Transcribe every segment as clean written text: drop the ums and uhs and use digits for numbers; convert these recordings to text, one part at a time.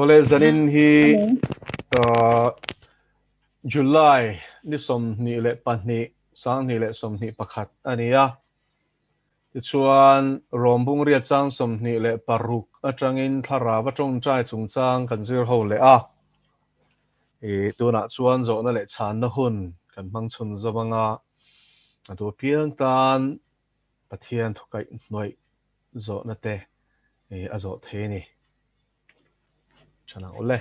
Awle zanin hi July ni 22 2021 a ni a. Tichuan Rawmbung riat chang 26 atangin thlarau a tawngtai chungchang kan zir ho leh a. Tunah chuan zawhna leh chhanna hun kan hmang chhun zawm anga a duh apiang tan Pathian thukaih hnuaih zawhna te a zawh thei a ni. Tha nang ule.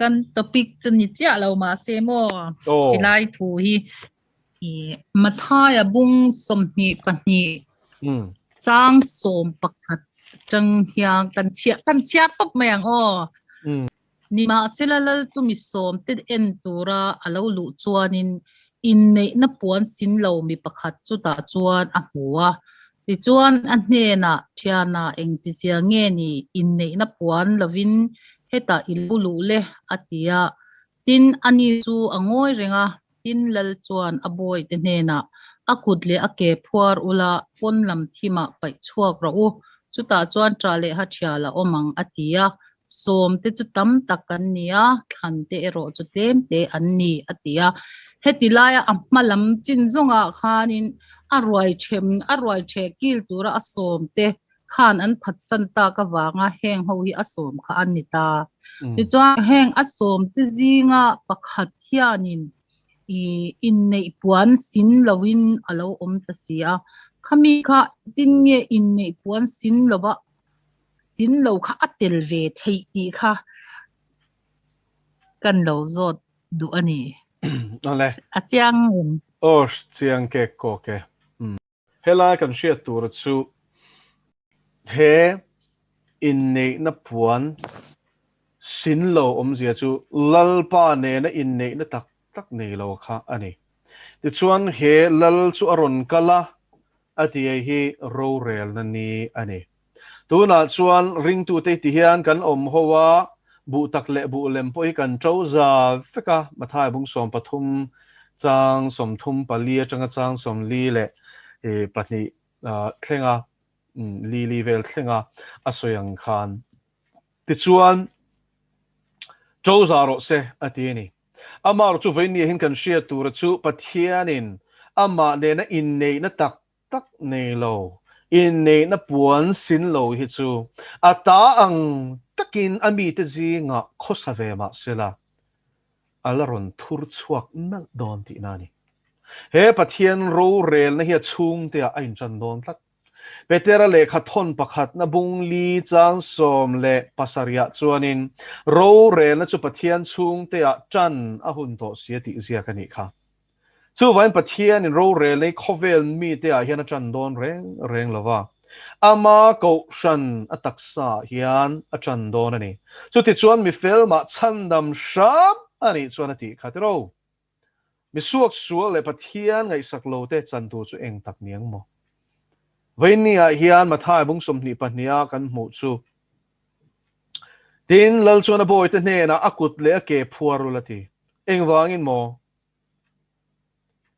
Kan topic chu ni chiah lo mahse maw tilai thu hi Mathaia bung 22 chang 11 tang hian kan chhiah kan chhiar tawp mai ang aw. Nimahsela lal chu mi sawm te en tura a lo luh chuanin inneihna puan sin lo mi pakhat chutah chuan a hmu a. Tichuan a hnenah, Thiana, engtizia nge ni inneihna puan lovin hetah i lo luh le? a ti a. Tin, ani chu a ngawi reng a. Tin, lal chuan a bawihte hnenah, A kut leh a ke phuar ula, pawn lam thimah paih chhuak rawh u, chutah chuan ṭah leh ha ṭhial a awm ang, a ti a. Sawmte chu tam tak an ni a, thlante erawh chu tlemte an ni, a ti a. Heti laia a hma lam chin zawngah khanin a ruai ṭhem, a ruai ṭheh kil tura a sawmte khan an phatsan tak avanga heng ho hi a sawm kha an ni ta. Tichuan heng a sawmte zinga pakhat hianin i inneih puan sin loin a lo awm ta si a. Khami kha tin nge inneih puan sin lova sin lo kha a tel ve theih tih kha kan lo zawt duh a ni. A chiang em? Aw chiang kek kawk e. Helai kan hriat tur chu he inneihna puan sin lo awmzia chu Lalpa nena inneihna tak tak nei lo kha a ni. Tichuan he Lal chu a rawn kal a, a ti ei hi rorelna ni a ni. Tunah chuan ringtute ti hian kan awm ho a, buh tak leh buh lem pawh hi kan to za vek a, Mathai bung 13 chang 34 atanga chang 42 thlenga li li vel thlenga a sawi ang khan. Tichuan to za rawh se a ti a ni. Amaherawhchu chu vawiin ni ah hian kan hriat tura chu Pathianin amah nena inneihna tak tak nei lo, inneihna puan sin lo hi chu a ta ang takin a mite zingah khawsa ve mah sela, a la rawn thur chhuak nalh dawn tihna a ni. He Pathian rorelna hi a chhungteah a inṭan dawn tlat. Petera lehkha thawn pakhatna bung li chang 17ah chuanin, Rorelna chu Pathian chhungteah ṭan a hun tawh si a tih ziak a nih kha. Chuvain Pathianin rorel nei khawvel mite ah hian a ṭan dawn reng reng lo va, ama kohhran a taksa ah hian a ṭan dawn a ni. Chutichuan mi fel mah chhandam hram a nih chuan a tih kha tiro. Mi suaksual leh Pathian ngaihsak lo te chan tur chu eng tak ni ang maw? Vawiinni ah hian Mathai bung 22 a kan hmuh chu Tin, Lal chuan a bawite hnenah a kut leh a ke phuar ul a ti. Engvangin maw?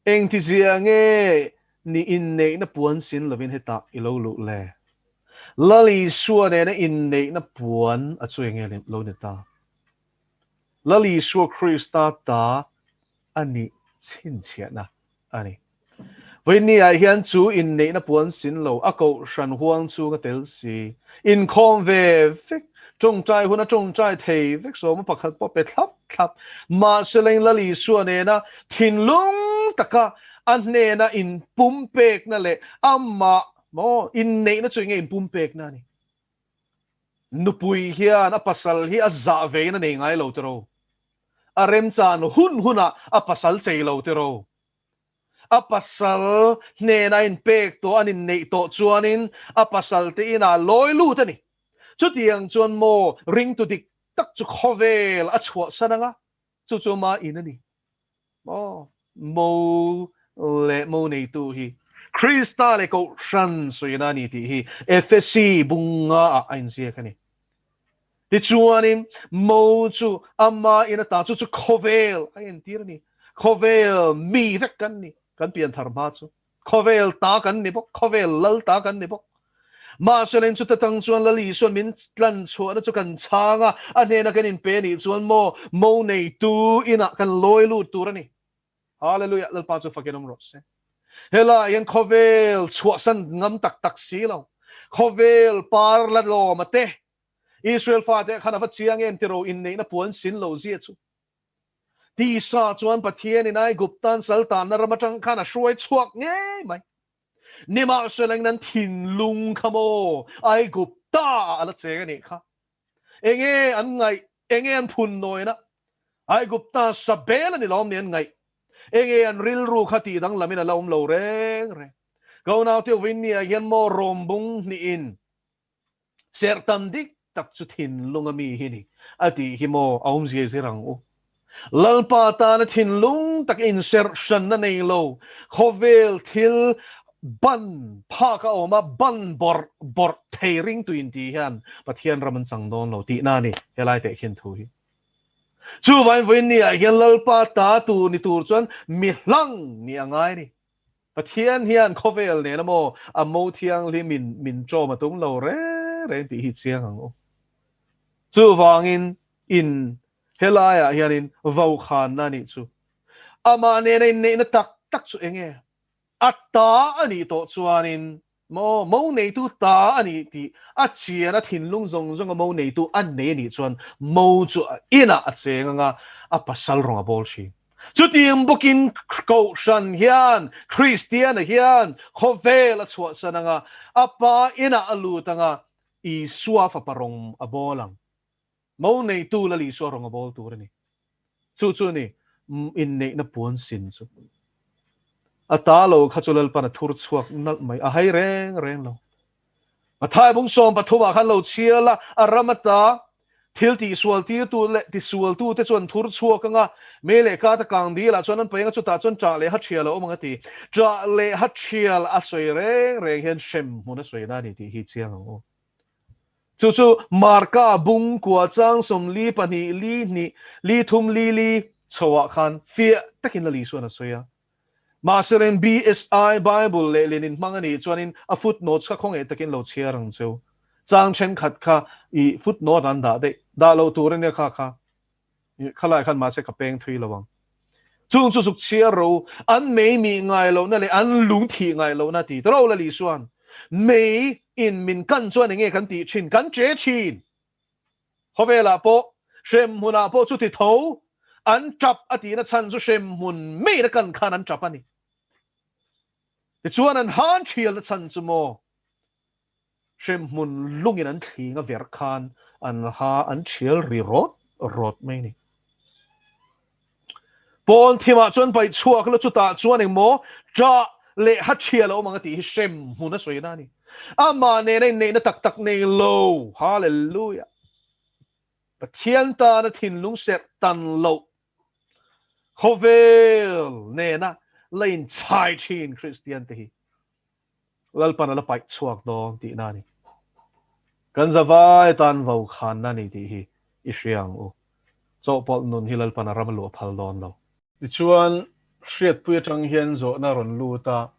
Engtizia nge ni inneihna puan sin lovin hetah i lo luh le? Lal Isua nena inneihna puan a chu enge lo ni ta? Lal Isua Krista ta a nih chhinchhiahna a ni. Vawiinni ah hian chu inneihna puan sin lo, a kohhran huang chhunga tel si, inkhawm ve vek, tawngtai huna tawngtai thei vek sawma pakhat pawh pe thlap thlap, mahse leng Lal Isua nena thinlung taka a hnena inpumpekna leh amah maw inneihna chu enge inpumpekna a ni. Nupui hian a pasal hi a zah vein a nei ngai lo tiro. A remchan hun hunah a pasal chei lo tiro. A pasal hnena inpek tawh an inneih tawh chuanin a pasal te inah lawi lut a ni. Chutiang chuan maw ringtu dik tak chu khawvel a chhuahsan anga, chu chu ma in a ni. Maw mo leh mo neitu hi Krista leh Kohhran sawina a ni tih hi Efesi bunga ah a inziak a ni. Tichuanin mo chu ama in ata chu chu khawvel a entir a ni. Khawvel mi vek kan ni, kan pianthar hma chu. Khawvel ta kan ni bawk, khawvel lal ta kan ni bawk. Mahse chuta tang chuan Lal Isuan min tlan chhuahna chu kan chhang a, a hnena kan inpe a nih chuan maw mo neitu inah kan lawi lut tur a ni. Hallelujah! Lalpa chu fakin awm rawh se. Helaiah hian khawvel chhuahsan ngam tak tak si lo, khawvel par la lawma te, Israel fate khan a va chiang em tiro inneihna puan sin lo zia chu. Tisa chuan Pathianin Aiguptan saltanna ram atang khan a hruai chhuak ngei mai. Nimahsela nan thinlung kha maw Aigupta ah a la cheng a nih kha. Enge an ngaih, enge an phun nawina? Aigupta sabel a ni lawm ni an ngaih? Enge an rilru kha tih danglamin a la awm lo reng reng. Ka unaute Uvinnia hian maw rawmbung hnihin Serhtan dik tak chu thinlung a mi hi ni a tih hi maw a awmzia zir ang u. Lalpa tana thinlung tak inserh hranna nei lo, khawvel thil ban phak a awm a, ban bawrh bawrh thei ringtu inti hian Pathian ram an chang dawn lo tihna a ni helai teh khin thu hi. Chuvain vawiin ni ah hian Lalpa ta tur ni tur chuan mi hlang ni a ngai a ni. Pathian hian khawvel nen amaw a mo thianghlim in min ṭawm a tum lo reng reng tih hi chiang ang u. Chuvangin in helaiah hianin vokhanna a nih chu. Amah nena inneihna tak tak chu enge? A ta a nih tawh chuanin Maw, mo neitu ta a ni tih a chian a thinlung zawng zawnga mo neitu a nei a nih chuan mo chu a inah a cheng anga a pasal rawng a bawl thin. Chutiang bawkin Kohhran hian, Kristiana hian khawvel a chhuahsan anga a pa inah a lut anga Isua fapa rawng a bawl ang. Mo neitu Lal Isua rawng a bawl tur a ni. Chu chu a ni, inneihna puan sin chu. A ta lo kha chu Lalpan a thur chhuak nalh mai, a hai reng reng lo. Matthai bung 13 ah khan lo chhial a, a ram ata thil tihsual tirtu leh tisualtu te chu an thur chhuak ang a, mei leh kata kang dil ah chuan an paih ang a, chutah chuan ṭah leh ha ṭhial a awm ang a ti. Ṭah leh ha ṭhial a sawi reng reng hian hrem hmun a sawi na a ni tih hi chiang ang u. Chu chu Marka bung kua chang 42 li hnih li thum li li chhoah khan fiah takin Lal Isuan a sawi a. Mahse reng BSI Bible leh lenin hmang a nih chuanin a footnotes kha khawngaih takin lo chhiar ang cheu. Chang thenkhat kha i footnote an dah daih. Dah loh tur ania kha kha. Khalai khan mahse ka peng thui lo ang. Chung chu zuk chhiar ro, an mei mih ngai lohna leh an lung thih ngai lohna ti ta ro Lal Isuan. Mei in min kan chuan enge kan tih thin, kan che thin. Khawvelah pawh, hremhmunah pawh chuti tho, an tap a tihna chhan chu hremhmun meiin a kan khan an tap a ni. Tichuan an han thialna chhan chu maw? Hremhmun lungin an thling a verh khan an ha an thial ri rawt rawt mai a ni. Pawn thimah chuan paih chhuak la chutah chuan engmaw ṭah leh ha thial a awm ang a tih hi hremhmun a sawi na a ni. Amah nena inneihna tak tak nei lo. Hallelujah! Pathian tana thinlung serh tan loh khawvel nena la inchhai thin Kristian te hi Lalpan a la paih chhuak dawn tihna a ni. Kan zavai tan vokhanna a ni tih hi i hria ang u. Chawhpawlh nun hi Lalpan a ram a luah phal dawn lo. Tichuan, hriatpui atang hian zawhna a rawn lut a,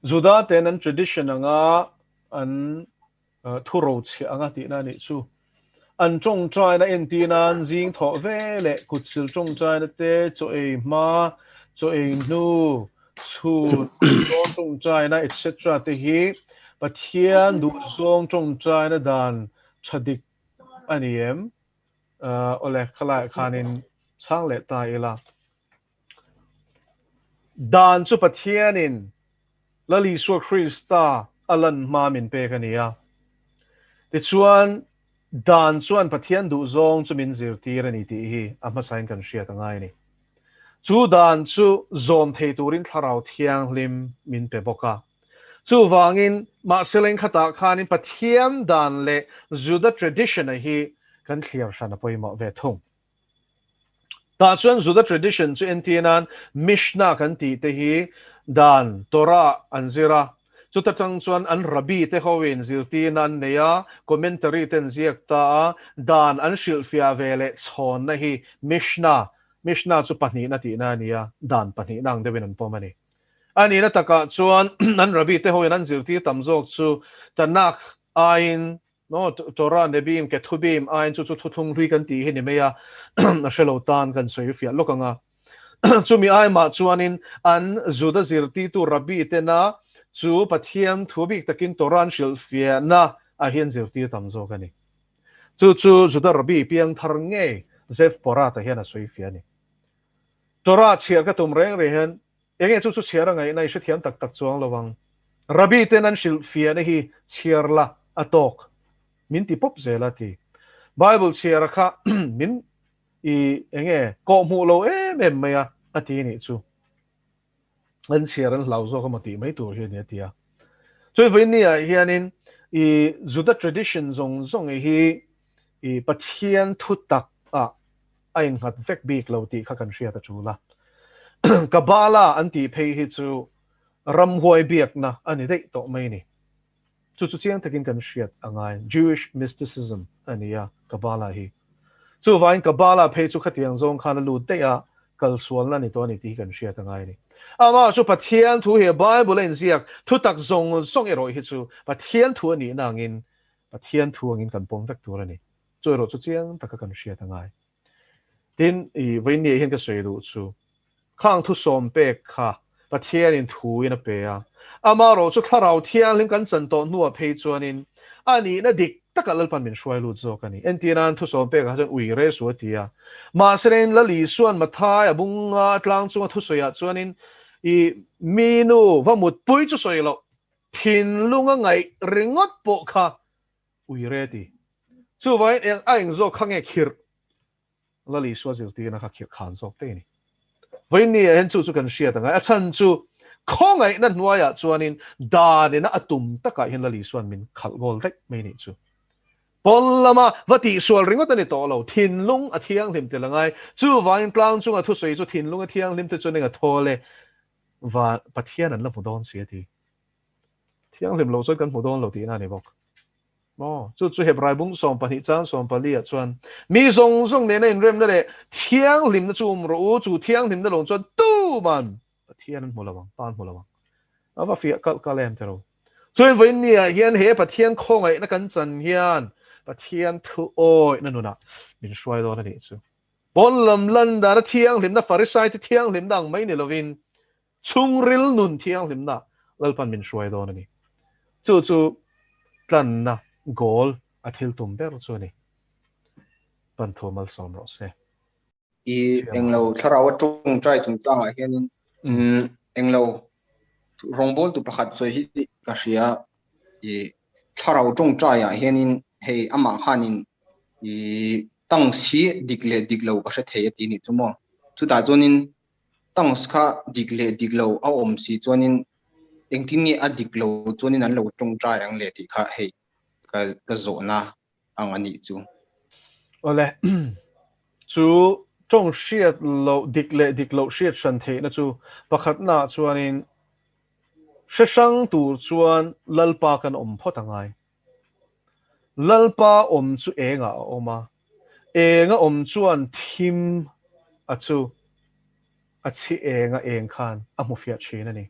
Juda ten an tradition anga an Thu rochhiah anga tihna a nih chu. An tawngtaina entir nan zing thawh ve leh kutsil tawngtaina te, chaw ei hma, chaw ei hnu, chhun, dawn tawngtaina etc te hi Pathian duhzawng tawngtaina dan tha dik a ni em? Awle, khalaiah khanin chhang leh ta ila. Dan chu Pathianin Lal Isua Krista a lan hma min pek a ni a. Tichuan, dan chuan Pathian duhzawng chu min zirtir a ni tih hi a hmasain kan hriat a ngai a ni. Chu dan chu zawm thei turin Thlarau Thianghlim min pe bawk a. Chuvangin, mahse lengkhatah khanin Pathian dan leh Juda tradition-a hi kan thliar hran a pawimawh ve thung. Tah chuan Juda tradition chu entir nan Mishnah kan tih te hi dan, Torah, an zir a, chuta tang chuan an rabbi te hoin zirtirna an nei a, commentary te an ziak ta a, dan an hrilhfiah ve leh chhawnna hi Mishnah, Mishnah chu pahnihna tihna a ni a, dan pahnihna ang deuhin an pawm a ni. A nihna takah chuan an rabbi te hoin an zirtir tam zawk chu Tanakh. Aiin no Torah Nebiim Kethubim aiin chu chu thuthlung hlui kan tih hi ni mai a, a hre lo tan kan sawi fiah lawk ang a. Chumi ai mah chuanin an Juda zirtirtu Rabbi tena chu Pathian thu bik takin Torah an hrilhfiahna ah hian zirtir tam zawk a ni. Chu chu Juda Rabbi piangthar ngei Zev Porat-a hian a sawi fiah a ni. Torah chhiar ka tum reng reng hian Enge chu chu chhiar a ngaihna i hrethiam tak tak chuang lo ang. Rabbi ten an hrilhfiahna hi chhiar la a tawk min ti pawp zel a ti. Bible chhiar a kha min i enge kawh hmuh lo em em mai a a ti nih chu. An chhiar an hlau zawk emaw tih mai tur hi a ni a ti a. Chuan vawiin ah hianin i Juda tradition zawng zawng hi i Pathian thu tak ah a innghat vek bik lo tih kha kan hriat a tul a. Kabbalah an tih phei hi chu ramhuai biakna a ni daih tawh mai a ni. Chu chu chiang takin kan hriat a ngai. Jewish mysticism a ni a Kabbalah hi. Chuvangin Kabbalah phei chu khatiang zawng khan a lut daih a, kalsualna a ni tawh a ni tih hi kan hriat a ngai a ni. Amah chu Pathian thu hi Bible a inziak thutak zawng zawng erawh hi chu Pathian thu a nihna angin Pathian thu angin kan pawm vek tur a ni. Chu erawh chu chiang taka kan hriat a ngai. Tin, i vawiinniah hian ka sawi duh chu, khang thu sawm pek kha Pathianin thuin a pe a, amaherawh chu Thlarau Thianghlim kan chan tawh hnuah phei chuanin a nihna dik takah Lalpan min hruai lut zawk a ni. Entirnan thu sawm pekah chuan ui rel su a ti a. Mahse reng Lal Isua'n Mathai a bunga tlang chunga thusawiah chuanin i mi nu va mutpui chu sawi loh, thinlunga ngaih ringawt pawh kha Ui re ti. Chuvangin eng a eng zawk kha nge khirh? Lal Isua zirtirna kha khirh khan zawk te ni. Vawiin ah hian chu chu kan hriat angai. A chhan chu khawngaihna hnuaiah chuanin danina a tum takah hian Lal Isua'n min khalh goal daih mai nih chu. Pawn lama va tihsual ringawt a ni tawh lo. Thinlung a thianghlim tel angai. Chuvangin tlang chunga thusawi chu thinlung a thianghlim te chuan eng a thawl e. Va Pathian an la hmu dawn si a ti. Thianghlim loh chuan kan hmu dawn lo tihna a ni bawk. Maw? Chu chu Hebrai bung 12 chang 14 ah chuan, Mi zawng zawng nena inremna leh thianghlimna chu um rawh u, chu thianghlimna lo chuan tuman Pathian an hmu lo ang, Pa an hmu lo ang. A va fiah kalh kalh em tiraw? Chuan vawiin ni ah hian he Pathian khawngaihna kan chan hian Pathian thuawihna nunah min hruai dawn a nih chu. Pawn lam lan dana thianghlimna Farisaite thianghlimna ang mai ni lovin Chhungril nun thianghlimna Lalpan min hruai dawn a ni. Chu chu tlanna goal a thil tum ber chu a ni. Pan thu malsawm rawh se. I englo thlarau a tawngtai chungchangah hianin englo rawngbawltu pakhat sawi hi ka hria i thlarau tawngtaiah hianin hei amah khanin i tongues hi dik leh dik lo ka hre thei a ti nih chu maw. Chutah chuanin Tongues kha dik leh dik lo a awm si chuanin engtin nge a dik lo chuanin an lo tawngtai ang le tih kha hei ka ka zawhna ang a nih chu. Awle, chu tawng hriat loh dik leh dik loh hriat hran theihna chu pakhatnaah chuanin hre hrang tur chuan Lalpa kan awm phawt a ngai. Lalpa awm chu engah a awm a, enga awm chuan thim a chu a chhi enga eng khan a hmu fiah thin a ni.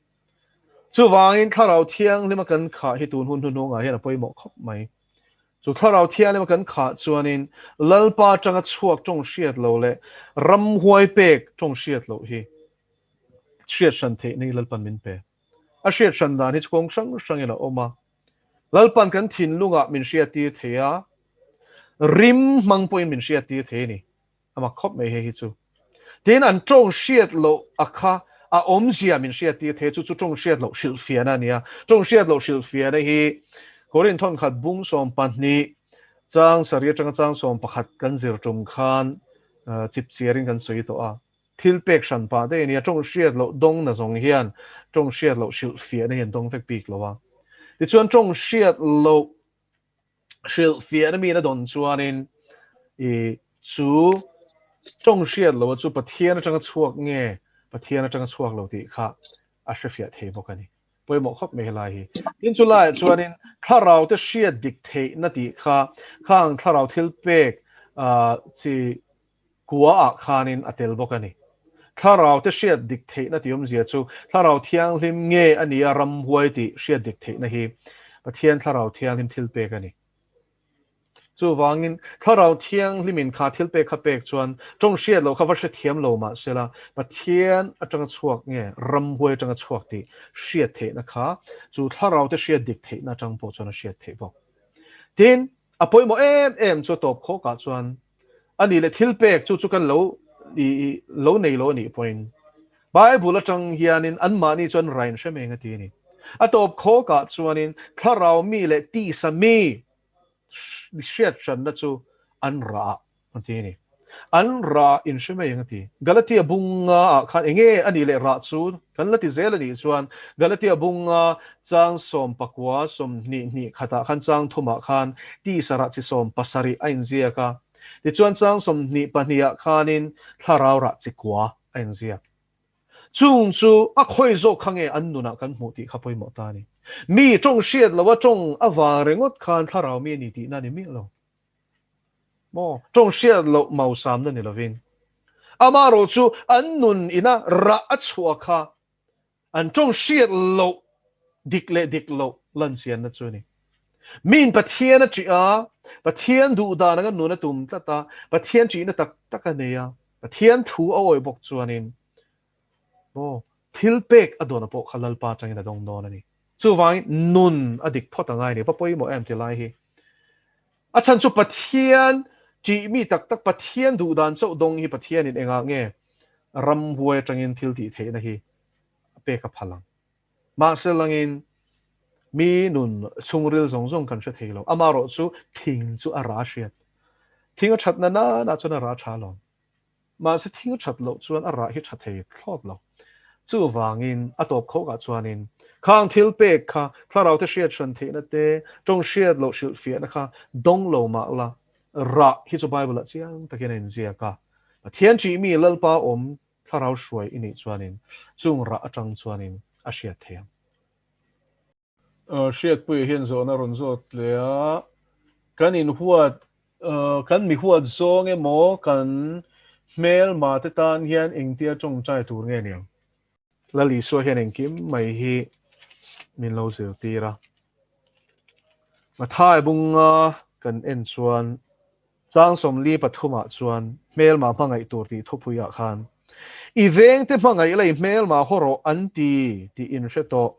Chuvangin Thlarau Thianghlima kan khah hi tun hun hnuhnungah hian a pawimawh khawp mai. Chu Thlarau Thianghlima kan khah chuanin Lalpa atanga chhuak tawng hriat lo leh ramhuai pek tawng hriat loh hi hriat hran theihna hi Lalpan min pe. A hriat hran dan hi chu kawng hrang hrangin a awm a. Lalpan kan thinlungah min hriattir thei a, rim hmang pawhin min hriattir thei a ni. A mak khawp mai hei hi chu. Tin, an tawng hriat loh a kha a awmzia min hriattir thei a, chu chu tawng hriat loh hrilhfiahna a ni a. Tawng hriat loh hrilhfiahna hi Korin thawnkhat bung 12 chang sarih atanga chang 11 kan zir tum khan chipchiarin kan sawi tawh a. Thil pek hran pah daih a nia, tawng hriat loh dawng na zawng hian tawng hriat loh hrilhfiahna hi an dawng vek bik lo a. Tichuan tawng hriat loh hrilhfiahna mi na dawn chuanin i chu tawng hriat loh a chu Pathian atanga chhuak nge Pathian atanga chhuak lo tih kha a hrefiah thei bawk a ni. Pawimawh khawp mai helai hi. Tin chu laiah chuanin thlarau te hriat dik theihna tih kha khang thlarau thil pek chi Kua ah khanin a tel bawk a ni. Thlarau te hriat dik theihna tih awmzia chu Thlarau Thianghlim nge a nia ramhuai tih hriat dik theihna hi. Pathian Thlarau Thianghlim thilpek a ni. Chuvangin, Thlarau Thianghlimin kha thilpek kha pek chuan tawng hriat loh kha va hrethiam lo mah sela, Pathian atanga chhuak nge ramhuai atanga chhuak tih hriat theihna kha chu Thlarau te hriat dik theihna atang pawh chuan a hriat theih bawk. Tin, a pawimawh em em chu a tawp khawkah chuan a nih leh thilpek chu chu kan lo lo nei lo a nih pawhin Bible atang hianin anmahni chuan rain hre meng a ti a ni. A tawp khawkah chuanin Thlarau mi leh tisa mi hriat hranna chu an rah a ti a ni. An rah in hre mai ang a ti. Galatia bunga ah khan enge a nih leh rah chu kan la ti zel a nih chuan Galatia bunga chang 19 20 hnih khatah khan chang thumah khan tisa rah chi 17 a inziak a. Tichuan chang 22 ah khanin thlarau rah chi kua a inziak. Chung chu a khawi zawk kha nge an nunah kan hmuh tih kha pawimawh ta a ni. Mi tawng hriat loha tawng avang ringawt khan thlarau mi a ni tihna a ni miah lo. Maw? Tawng hriat loh mausamna ni lovin. Amaherawh chu an nun ina rah a chhuah kha an tawng hriat loh dik leh dik loh lanchianna chu a ni. Miin Pathian a ṭih a, Pathian duh dan anga nun a tum tlat a, Pathian ṭihna tak tak a nei a, Pathian thu a awih bawk chuanin maw thil pek a dawn a pawh kha Lalpa atangin a dawng dawn a ni. Chuvangin nun a dik phawt a ngai a ni. Va pawimawh em ti lai hi. A chhan chu Pathian ṭih mi tak tak, Pathian duh dan chauh dawng hi Pathianin engah nge ramhuai atangin thil tih theihna hi a pek a phal ang. Mahse langin mi nun chhungril zawng zawng kan hre thei lo. Amaherawh chu thing chu a ra hriat. Thing a that na nana chuan a ra tha alawm. Mahse thing a that loh chuan a rah hi tha thei thlawt lo. Chuvangin a tawp khawkah chuanin khang thil pek kha thlarau te hriat hran theihna te, tawng hriat loh hrilhfiahna kha dawng lo mah la, rah hi chu Bible-ah chiang takin a inziak a. Pathian ṭih mi Lalpa awm Thlarau hruai i nih chuanin chung rah atang chuanin a hriat thei ang. Hriatpuia hian zawhna rawn zawt leh a, kan inhuat, kan mi huat zawng emaw kan hmelma te tan hian engtia tawngtai tur nge niang? Lal Isua hian engkim mai hi min lo zirtir a. Mathai bunga kan en chuan Chang 43 ah chuan hmelma hmangaih tur tih thupuiah khan, I vengte hmangaih la i hmelma haw rawh an ti tih in hre tawh.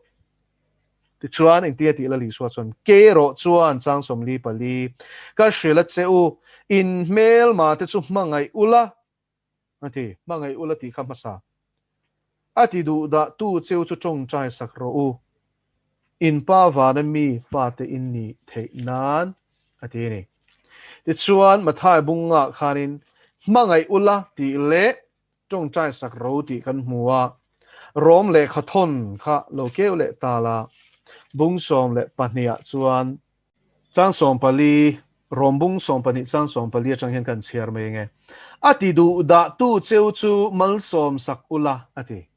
Tichuan engtin a tih Lal Isua chuan, Kei erawh chuan chang 44, ka hrilh a che u, in hmelma te chu hmangaih ula, A ti, hmangaih ula tih kha hmasa. A ti duh dah tu cheu chu tawngtai sak rawh u. In pa vana mi fate in nih theih nan, a ti a ni. Tichuan, Mathai bungah khanin hmangaih ula tih leh tawngtai sak ro tih kan hmu a. Rom lehkha thawn kha lo keu leh ta la, bung 12 ah chuan Chang 14, Rom bung 12 chang 14 atang hian kan chhiar mai nge. A ti duh dah tu cheu chu malsawm sak ula a ti.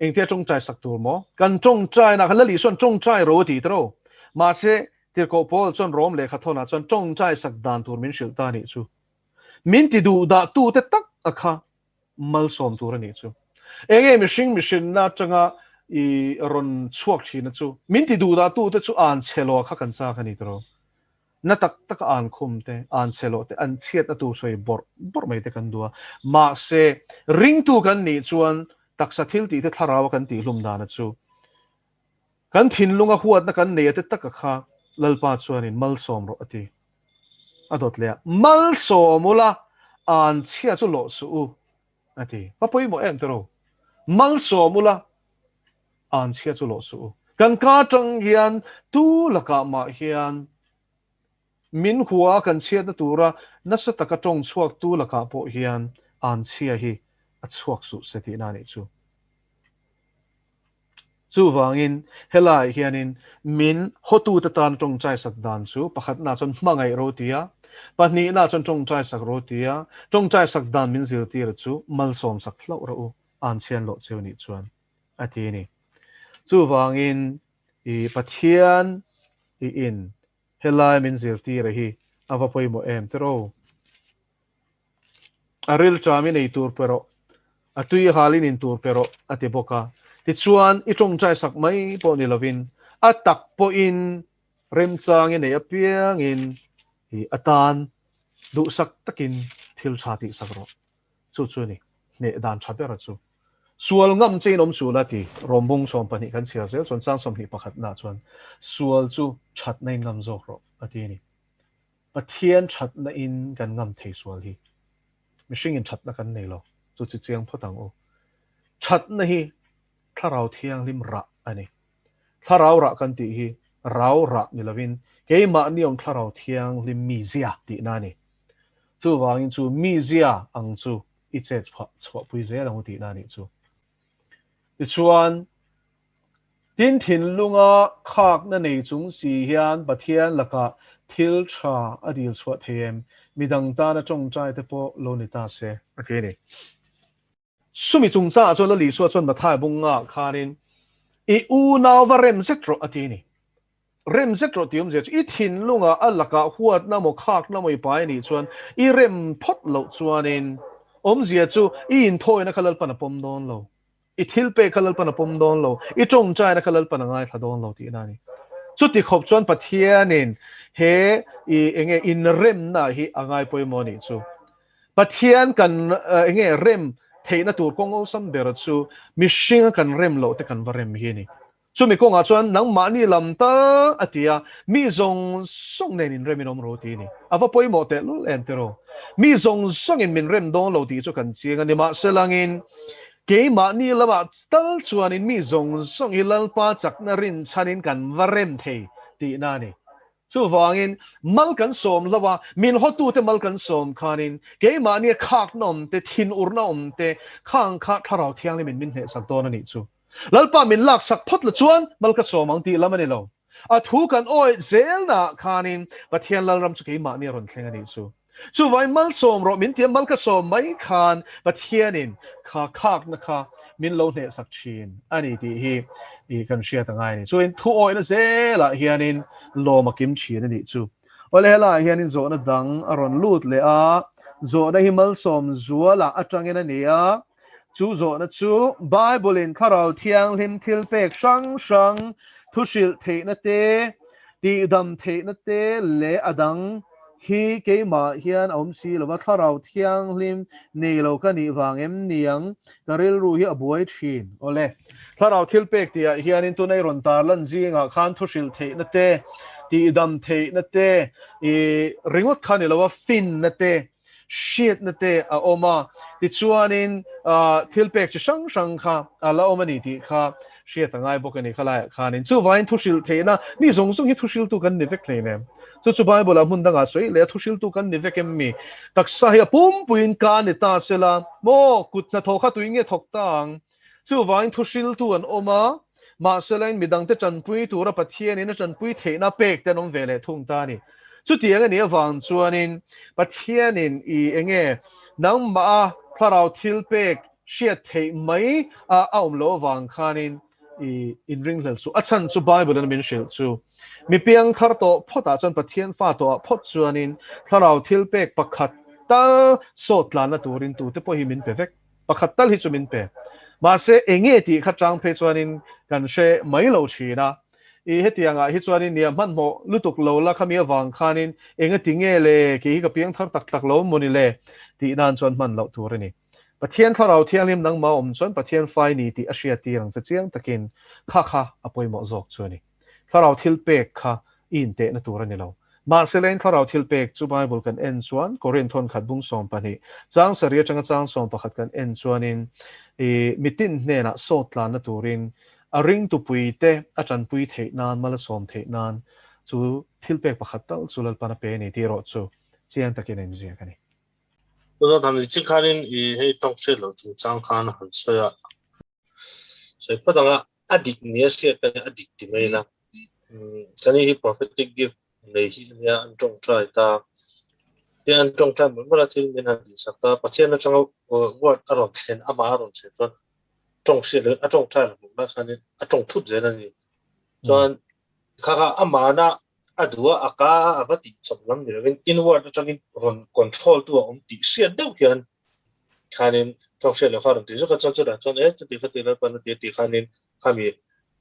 Engtia tawngtai sak tur maw? Kan tawngtai na khan Lali chuan tawngtai ro a ti tawh. Mahse, Tirhkoh Paul chuan Rom lehkha thawnah chuan tawngtai sak dan tur min hrilh ta a nih chu. Min ti duh dah tu te tak a kha malsawm tur a nih chu. Enge mihring mihrinna atanga i rawn chhuak thina chu min ti duh dah tute chu an chhe lo kha kan chak a ni tawh. Na tak taka an khum te, an chhe lo te, an chhiatna tur sawi bawrh bawrh mai te kan duh a. Mahse, ringtu kan nih chuan taksa thil tih te thlarau a kan tihhlum dana chu kan thinlunga huatna kan nei a te taka kha Lalpa chuanin malsawm rawh a ti. A dawt leh a, Malsawm ula, an chhia chu lawh suh u, a ti. Va pawimawh em tiro? Malsawm ula, an chhia chu lawh suh u. Kan ka atang hian tu lakah mah hian min hua kan chhiatna tura nasa taka tawng chhuak tu lakah pawh hian an chhia hi a chhuak suh se tihna a nih chu. Chuvangin, helaiah hianin min hawtute tan tawngtai sak dan chu pakhatna chuan hmangaih ro ti a, pahnihna chuan tawngtai sak ro ti a, tawngtai sak dan min zirtir chu malsawm sak hlauh rawh u, an chhian loh cheu nih chuan, a ti a ni. Chuvangin, i Pathian i in helai min zirtir a hi a va pawimawh em tiraw? A rilṭam i nei tur pe rawh, a tui halin in tur pe rawh, a ti bawk a. Tichuan, i ṭawngṭai sak mai pawh ni lovin, A tak pawhin remchang i neih apiangin i atan duhsak takin thil tha tihsak rawh. Chu chu a ni, hneh dan tha bera chu. Sual ngam che in awm suh la ti Rawmbung 12 kan chhiar zel chuan chang 21 nah chuan sual chu thatna in ngam zawk rawh a ti a ni. Pathian thatna in kan ngam thei sual hi. Mihring in thatna kan nei lo, chu chi chiang phawt ang u. Thatna hi Thlarau Thianghlim rah a ni. Thlarau rah kan tih hi rau rah ni lovin keimahni awm Thlarau Thianghlim mizia tihna a ni. Chuvangin chu mizia ang chu i chet chhuahpui zel ang u tihna a nih chu. Tichuan, tin thinlunga khakna nei chung si hian Pathian lakah thil tha a dil chhuah thei em? Midang tana tawngtai te pawh lo ni ta se a ti a ni. Chumi chungchangah chuan Lal Isua chuan Mathai bunga khanin, I unau va rem zet rawh a ti a ni. Rem zet rawh tih awmzia chu i thinlungah a lakah huatna maw khakna maw i pai a nih chuan i rem phawt loh chuanin awmzia chu i inthawina kha Lalpan a pawm dawn lo, i thilpek kha Lalpan a pawm dawn lo, i tawngtaina kha Lalpan a ngaithla dawn lo tihna a ni. Chuti khawp chuan Pathianin he i enge inremna hi a ngai pawimawh a nih chu. Pathian kan enge rem theihna tur kawng awlsam ber chu mihringa kan rem loh te kan va rem hi a ni. Chumi kawngah chuan nangmahni lam tal a ti a, mi zawng zawng nen inrem in awm ro ti a ni. A va pawimawh tehlul em tiraw? Mi zawng zawngin min rem dawn lo tih chu kan chiang a ni. Mahselangin keimahni lamah tal chuanin mi zawng zawng hi Lalpa chakna rinchhanin kan va rem thei tihna a ni. Chuvangin, mal kan sawm lo a, min hawtute mal kan sawm khanin keimahnia khakna awm te, thinurna awm te, khang kha Thlarau Thianghlimin min hnehsak dawn a nih chu. Lalpa min laksak phawt la chuan mal ka sawm ang tih lam a ni lo. A thu kan awih zelnaah khanin Pathian Lalram chu keimahni a rawn thleng a nih chu. Chuvangin malsawm rawh min tia mal ka sawm mai khan Pathianin kha khakna kha min lo hnehsak thin a ni tih hi i kan hriat a ngai a ni. Chuin thu awihna zelah hianin lawm a kim thin a nih chu. Awle helaiah hianin zawhna dang a rawn lut leh a, zawhna hi malsawm zuala atangin a ni a, Chu zawhna chu Bible-in Thlarau Thianghlim thilpek hrang hrang, thuhrilh theihna te, tihdam theihna te leh a dang hi keimah hian a awm si lova, Thlarau Thianghlim nei lo ka nih vang em ni ang? Ka rilru hi a buai thin. Awle, Thlarau thilpek tihah hianin tuna i rawn tarlan zingah khan thuhrilh theihna te, tihdam theihna te, i ringawt kha ni lova, finna te, hriatna te a awm a, tichuanin thil pek chi hrang hrang kha a la awm a ni tih kha hriat a ngai bawk a ni khalaiah khanin. Chuvangin thu hrilh theihna, mi zawng zawng hi thu hriltu kan ni vek hleinem. Chu chu Bible-ah hmun dangah sawi leh a thu hriltu kan ni vek em mi? Taksa hi a pumpuiin ka ni ta sela, maw kut hnathawh kha tuin nge thawk ta ang? Chuvangin thu hriltu an awm a, mahselain midangte tanpui tura Pathianin a tanpui theihna pek te an awm ve leh thung ta a ni. Chutiang a nih avang chuanin Pathianin i enge nangmah a thlarau thil pek hriat theih mai a a awm loh avang khanin i inringhlel suh. A chhan chu Bible-in a min hrilh chu mi piangthar tawh phawtah chuan Pathian fa tawhah phawt chuanin thlarau thil pek pakhat tal sawt tlanna turin tute pawh hi min pe vek. Pakhat tal hi chu min pe. Mahse, enge tih kha chang phei chuanin kan hre mai lo thin a. I hetiangah hi chuanin nia hmanhmawh lutuk lo la khami avang khanin enga ti nge le, kei hi ka piang thar tak tak lo maw ni le tih nan chuan hman loh tur a ni. Pathian Thlarau Thianghlim nangmah awm chuan Pathian fai ni tih a hriattir ang che chiang takin kha kha a pawimawh zawk chu a ni. Thlarau thil pek kha i intehna tur a ni lo. Mahse leng thlarau thil pek chu Bible kan en chuan Korinth thawnkhat bung 12, chang sarih atanga chang 11 kan en chuanin i mitin hnenah sawt tlanna turin a ringtupuite a tanpui theih nan, mal a sawm theih nan chu thil pek pakhat tal chu Lalpan a pe a ni tih erawh chu chiang takin a inziak a ni. Tunah han ri khanin i hei tawng hriat loh chungchang khan a han sawi a, sawi phawt ang a, a dik nia hriat ka a dik ti mai ila kan hi prophetic gift nei hi ania an tawngtai ta te an tawngtai mawlh mawlh a thil min han tih sak ta Pathian atanga word a rawn thlen amah a rawn thlen chuan tawng hriat a tawngtai lo hmuh lai khanin a tawng thut zel a ni chuan kha kha amahna a duh a a ka a va tih chawp lam ni lovin inward atangin rawn control tu a awm tih hriat deuh hian khanin tawng hriat loh kha rawn tih zuk a chuan chutah chuan e chuti kha ti Lalpan a ti a tih khanin khami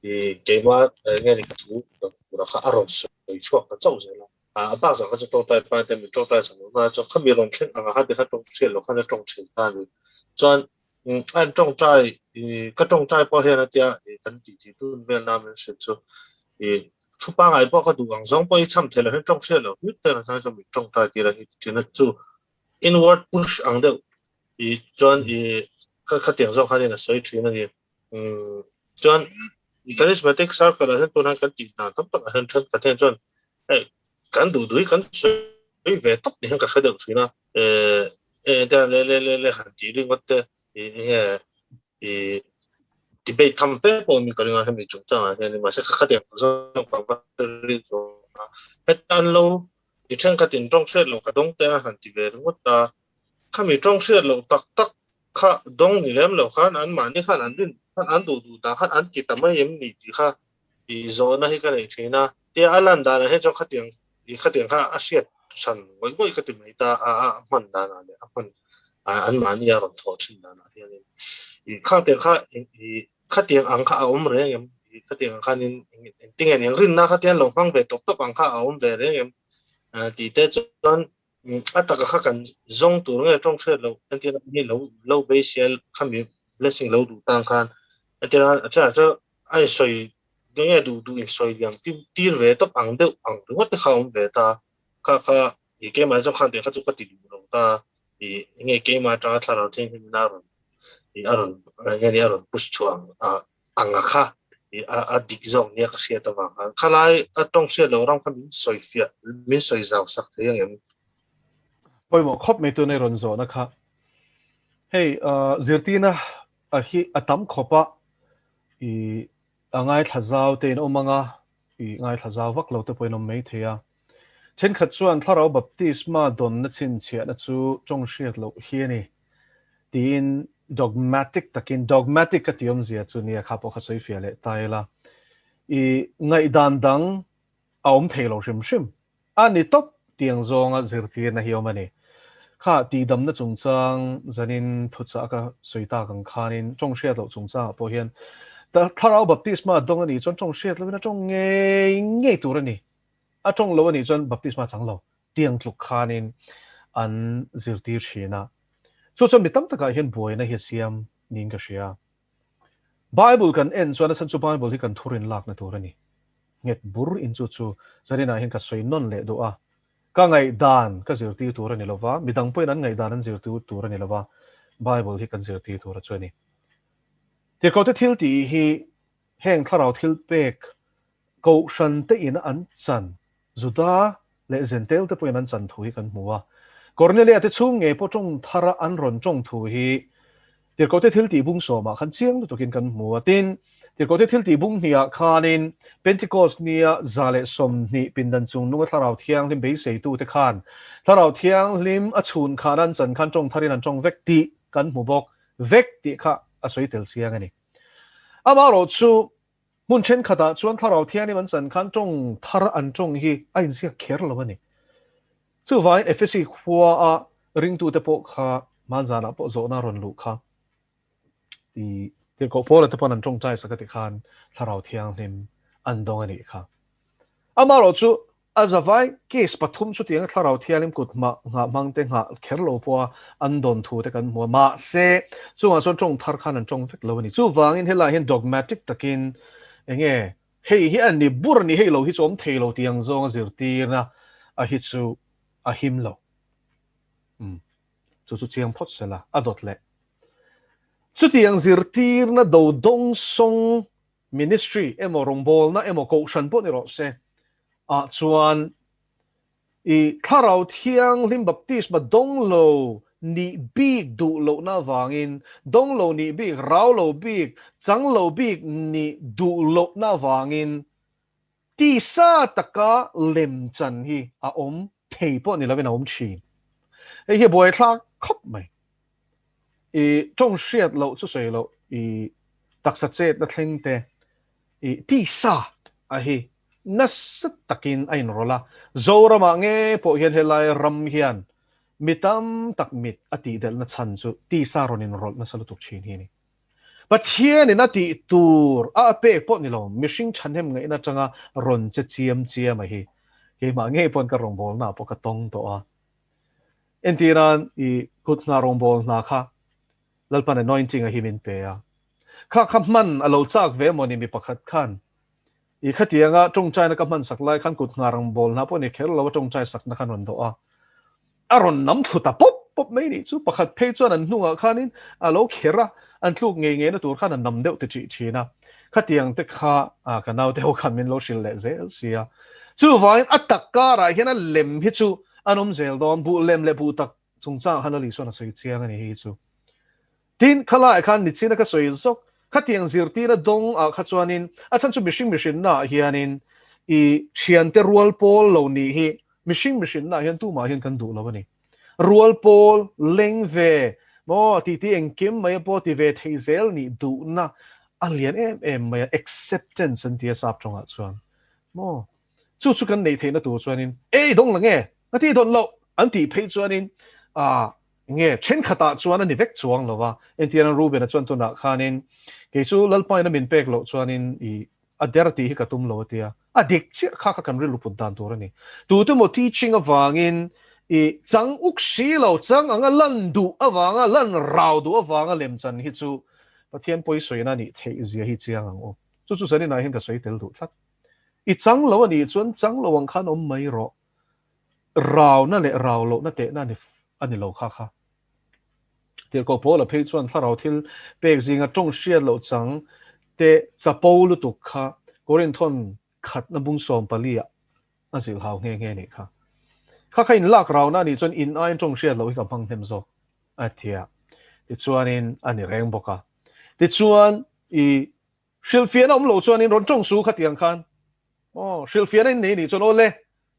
I keima nge ni ka thu tura kha a rawn sawi chhuak ta chauh zel a. A bak zan kha chu tawngtai pa te mi tawngtai chhan awm a, chuan khami rawn thleng anga kha ti kha tawng hriat loh khan a tawng thin ta a ni. Chuan an tawngtai ka tawngtai pawh hian a tia kan tih tih tun vel na min hrilh chu i thu pangai pawh ka duh ang zawng pawh i cham thei lo hian tawng hriat loh hlut te an chuan min tawngtai tir a hi ti thin a chu inward push ang deuh i chuan i kha khatiang zawng khanin a sawi thin a ni. Chuan charismatic circle ah hian tuna kan tih dan tam tak ah hian thenkhat hian chuan hei kan duh duh hi kan sawi ve tawp ni hian ka hre deuh thin a, eh eh le le le le han tih ringawt te enge ih debate tham fe pawh mi ka ring a hemi chungchang ah hian mahse ka khatiang zawng ka va rin zawng a hetan lo i thenkhat in tawng hriat loh ka dawng te a han ti ve ringawt a khami tawng hriat loh tak tak kha dawng ni lem lo khan an mahni khan an rin khan an duh duh dan khan an ti ta mai em ni tih kha i zawhna hi ka nei thin a. Tia a lan danah hian chuan khatiang i khatiang kha a hriat hran ngawih ngawih ka ti mai ta a a hman danah leh a hman an mahni a rawn thawh thin danah hianin i khatiang kha i khatiang ang kha a awm reng em i khatiang ang khanin engtinge niang rinna khatiang lo hmang ve tawp tawp ang kha a awm ve reng em tih te chuan A taka kha kan zawng tur nge tawng hriat loh entir a ni lo lo beisel khami blessing lo duh tang khan entir a chutah chuan a insawi nge duh duh insawi liam tir ve tawp ang deuh ang ringawt te kha a awm ve ta kha kha i keimah zawng khan tih kha chu ka ti duh lo ta i nge keimah atanga thlarau thianghlim in a rawn i a rawn nge ni a rawn push chhuah ang a anga kha a dik zawk nia ka hriat avang khan khalai a tawng hriat loh ram kha min sawi fiah min sawi zau sak thei ang em? Pawimawh khawp mai tuna i rawn zawhna kha. Hei zirtirna a hi a tam khawp a, i a ngaithla zau te in awm anga i ngaithla zau vak lo te pawh in awm mai thei a. Thenkhat chuan Thlarau Baptisma dawnna chhinchhiahna chu tawng hriat loh hi a ni tiin dogmatic takin, dogmatic ka tih awmzia chu nia kha pawh kha sawi fiah leh ta ila, i ngaihdan dang a awm thei lo hrim hrim a ni tawp tiang zawnga zirtirna hi awm a ni. Kha tihdamna chungchang zanin thuchah ka sawi tak ang khanin tawng hriat loh chungchangah pawh hian Thlarau Baptisma dawng a nih chuan tawng hriat lohin a tawng ngei ngei tur a ni. A tawng lo a nih chuan baptisma chang lo tiang tluk khanin an zirtir thin a. Chu chuan mi tam takah hian buaina hi a siam niin ka hria. Bible kan en chuan a chhan chu Bible hi kan thurin lakna tur a ni. Nghet bur in chu chu zaninah hian ka sawi nawn leh duh a. Ka ngaihdan ka zirtir tur a ni lova, midang pawhin an ngaihdan an zirtir tur a ni lova, Bible hi kan zirtir tur a chu a ni. Tirhkohte thil tih hi heng thlarau thil pek Kohhran te ina an chan, Juda leh Zentel te pawhin an chan thu hi kan hmu a. Kornelia te chhung ngei pawh tawng thara an rawn tawng thu hi Tirhkohte thiltih bung sawmah khan chiang lutukin kan hmu a. Tin, Tirhkohte thiltih bung hniah khanin Pentecost nia 120 pindan chung nunga Thlarau Thianghlim beiseitute khan Thlarau Thianghlim a chhun khan an chan khan tawng tharin an tawng vek tih kan hmu bawk vek tih kha a sawi tel chiang a ni. Amaherawhchu, Hmun thenkhatah chuan Thlarau Thianghlim an chan khan tawng thar an tawng hi a inziak kher lo a ni. Chuvangin Ephesi khuaa ringtute pawh kha hmanzanah pawh zawhna a rawn luh kha i Tirhkoh Paula te pawn an tawngtai sak a ti khan Thlarau Thianghlim an dawng a nih kha. Amaherawhchu A zavai case pathum chutianga Thlarau Thianghlim kut hmah nghah hmang te nghah kher lo pawha an dawn thu te kan hmu a, mahse chungah chuan tawng thar khan an tawng vek lo a ni. Chuvangin helaiah hian dogmatic takin enge hei hi a ni bur a ni, hei lo hi chu awm thei lo tih ang zawnga zirtirna a hi chu a him lo. Umm chu chu chiang phawt sela a dawt leh. Chutiang zirtirna do dawng sawng Ministry emaw rawngbawlna emaw kohhran pawh ni rawh se ah chuan i Thlarau Thianghlim baptisma dawng lo nih bik duh lohna avangin, dawng lo nih bik, rau lo bik, chang lo bik nih duh lohna avangin tisa taka lem chan hi a awm thei pawh ni lovin a awm thin. Hei hi a buaithlak khawp mai. I tawng hriat loh chu sawi loh, i taksa chetna thleng te, i tisa a hi nasa takin a inrawlh a. Zoramah nge pawh hian helai ram hian mi tam tak mit a tihdelhna chhan chu tisa rawn inrawlh nasa lutuk thin hi a ni. Pathianin a tih tur a a pek pawh ni lo, mihring thahnem ngaihna atanga rawn che chiam chiam a hi keimah ngei pawn ka rawngbawlna ah pawh ka tawng tawh a. Entirnan i kut hna rawngbâwl hna kha Lalpan anointing a hi min pe a. Kha kha hman a lo châk ve mawni mi pakhat khan i khatianga tawngtaina ka hman sak lai khan kut hna rawngbâwl hna pawh ni kher lo a tawngtai sakna khan rawn dawh a. A rawn nam thlu ta pawp pawp mai nih chu. Pakhat phei chuan an hnungah khanin a lo kher a, an tluk ngei ngeina tur khan a nam deuh ti ṭih ṭhin a. Khatiang te kha ka naute ho khan min lo hrilh leh zel si a. Chuvangin a tak karah hian a lem hi chu an awm zel dawn, buh lem leh buh tak chungchangah khan Lali chuan a sawi chiang a ni hi chu. Tin, khalaiah khan nichina ka sawi zawk, khatiang zirtirna dawng ah kha chuanin a chhan chu mihring mihrinna ah hianin i thiante rual pawl lo nih hi mihring mihrinna ah hian tumah hian kan duh lo a ni. Rual pawl, leng ve, maw titi engkim mai pawh ti ve thei zel nih duhna a lian em em mai a, acceptance an ti a sap tawngah chuan maw. Chu chu kan neih theihna tur chuanin, Ei dawng la nge? Ka tih dawn loh! an tih phei chuanin, Ah, nge thenkhatah chuan a ni vek chuang lo va. Entirna Reuben-a chuan tunah khanin, Kei chu Lalpain a min pek loh chuanin i a der tih hi ka tum lo a ti a. A dik chiah kha kha kan rilru put dan tur a ni. Tute maw teaching avangin i chang uk si lo, chang anga lan duh avanga, lan rau duh avanga lemchan hi chu Pathian pawisawina nih theih zia hi chiang ang u. Chu chu zaninah hian ka sawi tel duh tlat. I chang lo a nih chuan chang lo ang khan awm mai rawh. Rauna leh rau lohna tehna a ni a ni lo kha kha. Tirhkoh Paula phei chuan thlarau thil pek zinga tawng hriat loh chang te chapo lutuk kha Korinthawn khatna bung 14 ah a zilh hau nghe nghe nih kha. Kha kha inlak rauna a nih chuan in aiin tawng hriat loh hi ka hmang hnem zawk a tia. Tichuanin a ni reng bawk a. Tichuan i Hrilhfiahna awm lo chuanin rawn tawng su khatiang khan aw hrilhfiahna in nei nih chuan aw le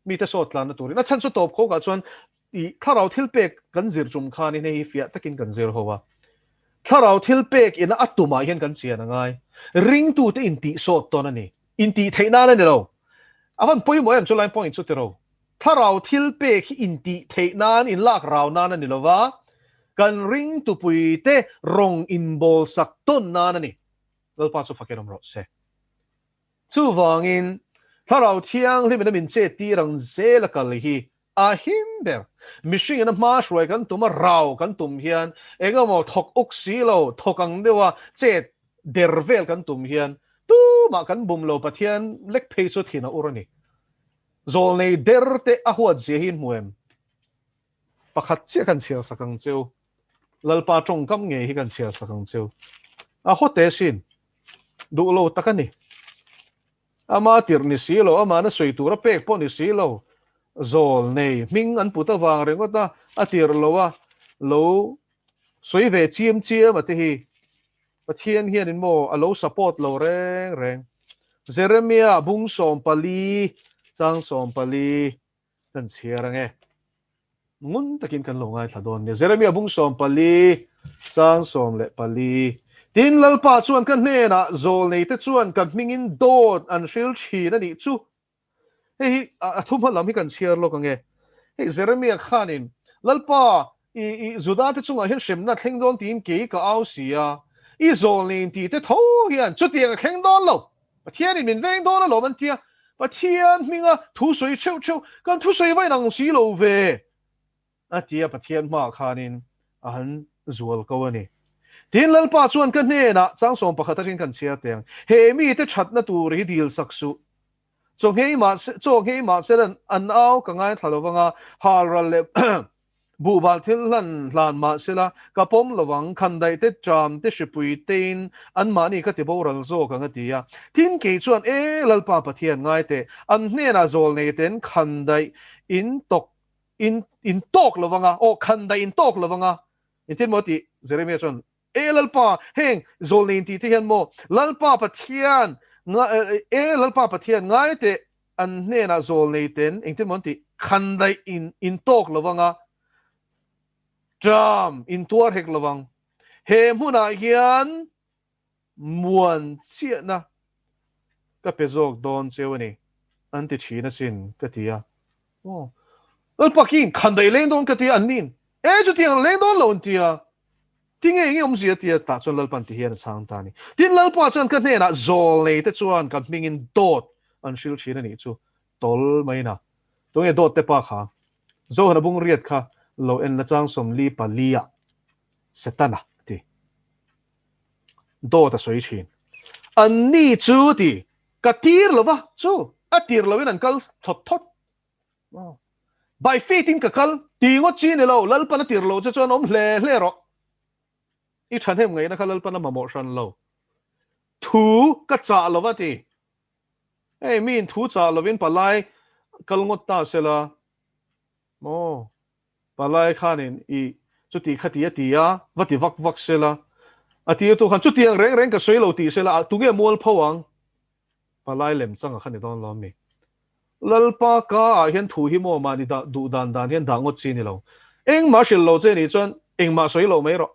mite sawt tlanna turin a chhan chu tawp khawkah chuan i thlarau thil pek kan zir tum khanin hei hi fiah takin kan zir ho a thlarau thil pek ina a tumah hian kan chian a ngai ringtute intih sawt tawn a ni intih theih nan a ni lo a van pawimawh em chu lai point chu tiro thlarau thil pek hi intih theih nan inlak rau nan a ni lova kan ringtupuite rawng inbawl sak tawn nan a ni. Lalpa chu fakin awm rawh se. Chuvangin, Thlarau Thianghlimin a min chet tir ang zel a kal hi a him ber. Mihringin a hma hruai kan tum a, rau kan tum hian engemaw thawk uk si lo, thawk ang deuha chet der vel kan tum hian tumah kan bum lo, Pathian lek phei chu thin a ur a ni. Zawlnei der te a huat zia hi in hmu em? Pakhat chiah kan chhiar sak ang cheu. Lalpa tawngkam ngei hi kan chhiar sak ang cheu. A haw teh sin. Duh lo tak a ni. Ama tirh ni si lo, amahna sawi tur a pek pawh ni si lo. Zawl nei hming an put avang ringawt a, a tirh lo a, lo sawi ve chiam chiam a te hi. Pathian hianin maw a lo support lo reng reng. Jeremia bung 14 chang 14. Kan chhiar ang e. Ngun takin kan lo ngaithla dawn nia. Jeremia bung 14, chang 14. Tin, Lalpa chuan ka hnenah zawlneite chuan ka hmingin dawt an hril thin a nih chu. Hei hi a thu hma lam hi kan chhiar lawk ang e. Hei Jeremia khanin, Lalpa, i i Juda te chungah hian hremna a thleng dawn tiin kei ka au si a, i zawlnei intihte tho hian chutiang a thleng dawn lo. Pathianin min veng dawn alawm an tia, Pathian hminga thusawi theuh theuh kan thusawi va inang si lo ve a tia Pathian hmaah khanin a han zual ko a ni. Tin, Lalpa chuan ka hnenah chang 11 atangin kan chhiar teh ang, He mite thatna tur hi dil sak suh, chaw nghei mah se, chaw nghei mah se an au ka ngaithla lo vang a, halral leh Buhbal thil hlan hlan mah sela, ka pawm lo ang, khandaih te, ṭam te, hripui tein anmahni ka ti boral zawk ang a ti a. Tin, kei chuan, E Lalpa Pathian, ngai teh, an hnenah zawl nei ten khandaih in tawk in in tawk lo vang a, aw, khandaih in tawk lo vang a, engtin maw a tih? Jeremia chuan, E Lalpa, heng zawl nei intih te hian maw, Lalpa Pathian, E Lalpa Pathian, ngai teh, an hnenah zawl nei ten engtin maw an tih, khandaih in in tawk lo vang a, ṭam in tuar hek lo vang. He hmunah hian muan chiahna ka pe zawk dawn cheu a ni, an ti ṭhin asin, ka ti a. Aw, Lalpa khi in khandaih leng dawn ka ti a, an niin, E chutiang leng dawn lo an ti a. Tinge enge awmzia tia tah chuan Lalpan ti hian a chhang ta a ni. Tin, Lalpa chuan ka hnenah zawlnei te chuan ka hmingin dawt an hril thin a nih chu tawl mai na. Tunge dawt te pa kha? Zohana bung riat kha lo en la chang 44 ah Setana a ti. Dawt a sawi thin. An ni chu ti ka tir lo va chu a tir loin an kal thawt thawt. By faith in ka kal ti ngawt chi ni lo, Lalpan a tir lo che chuan awm hle hle rawh. I thahnem ngaihna kha Lalpan a mamawh hran lo. Thu ka chah lo va ti. Hei miin thu chah lovin palai kal ngawt ta sela maw? Palai khanin i chuti khati a ti a, va ti vak vak sela. A tirtu khan chutiang reng reng ka sawi lo tih sela a tunge mualpho ang? Palai lem changa kha ni dawn lo ami? Lalpa ka ah hian thu hi maw mahni dah duh dan dan hian dah ngawt chi ni lo. Engmah hrilh lo che nih chuan engmah sawi loh mai rawh.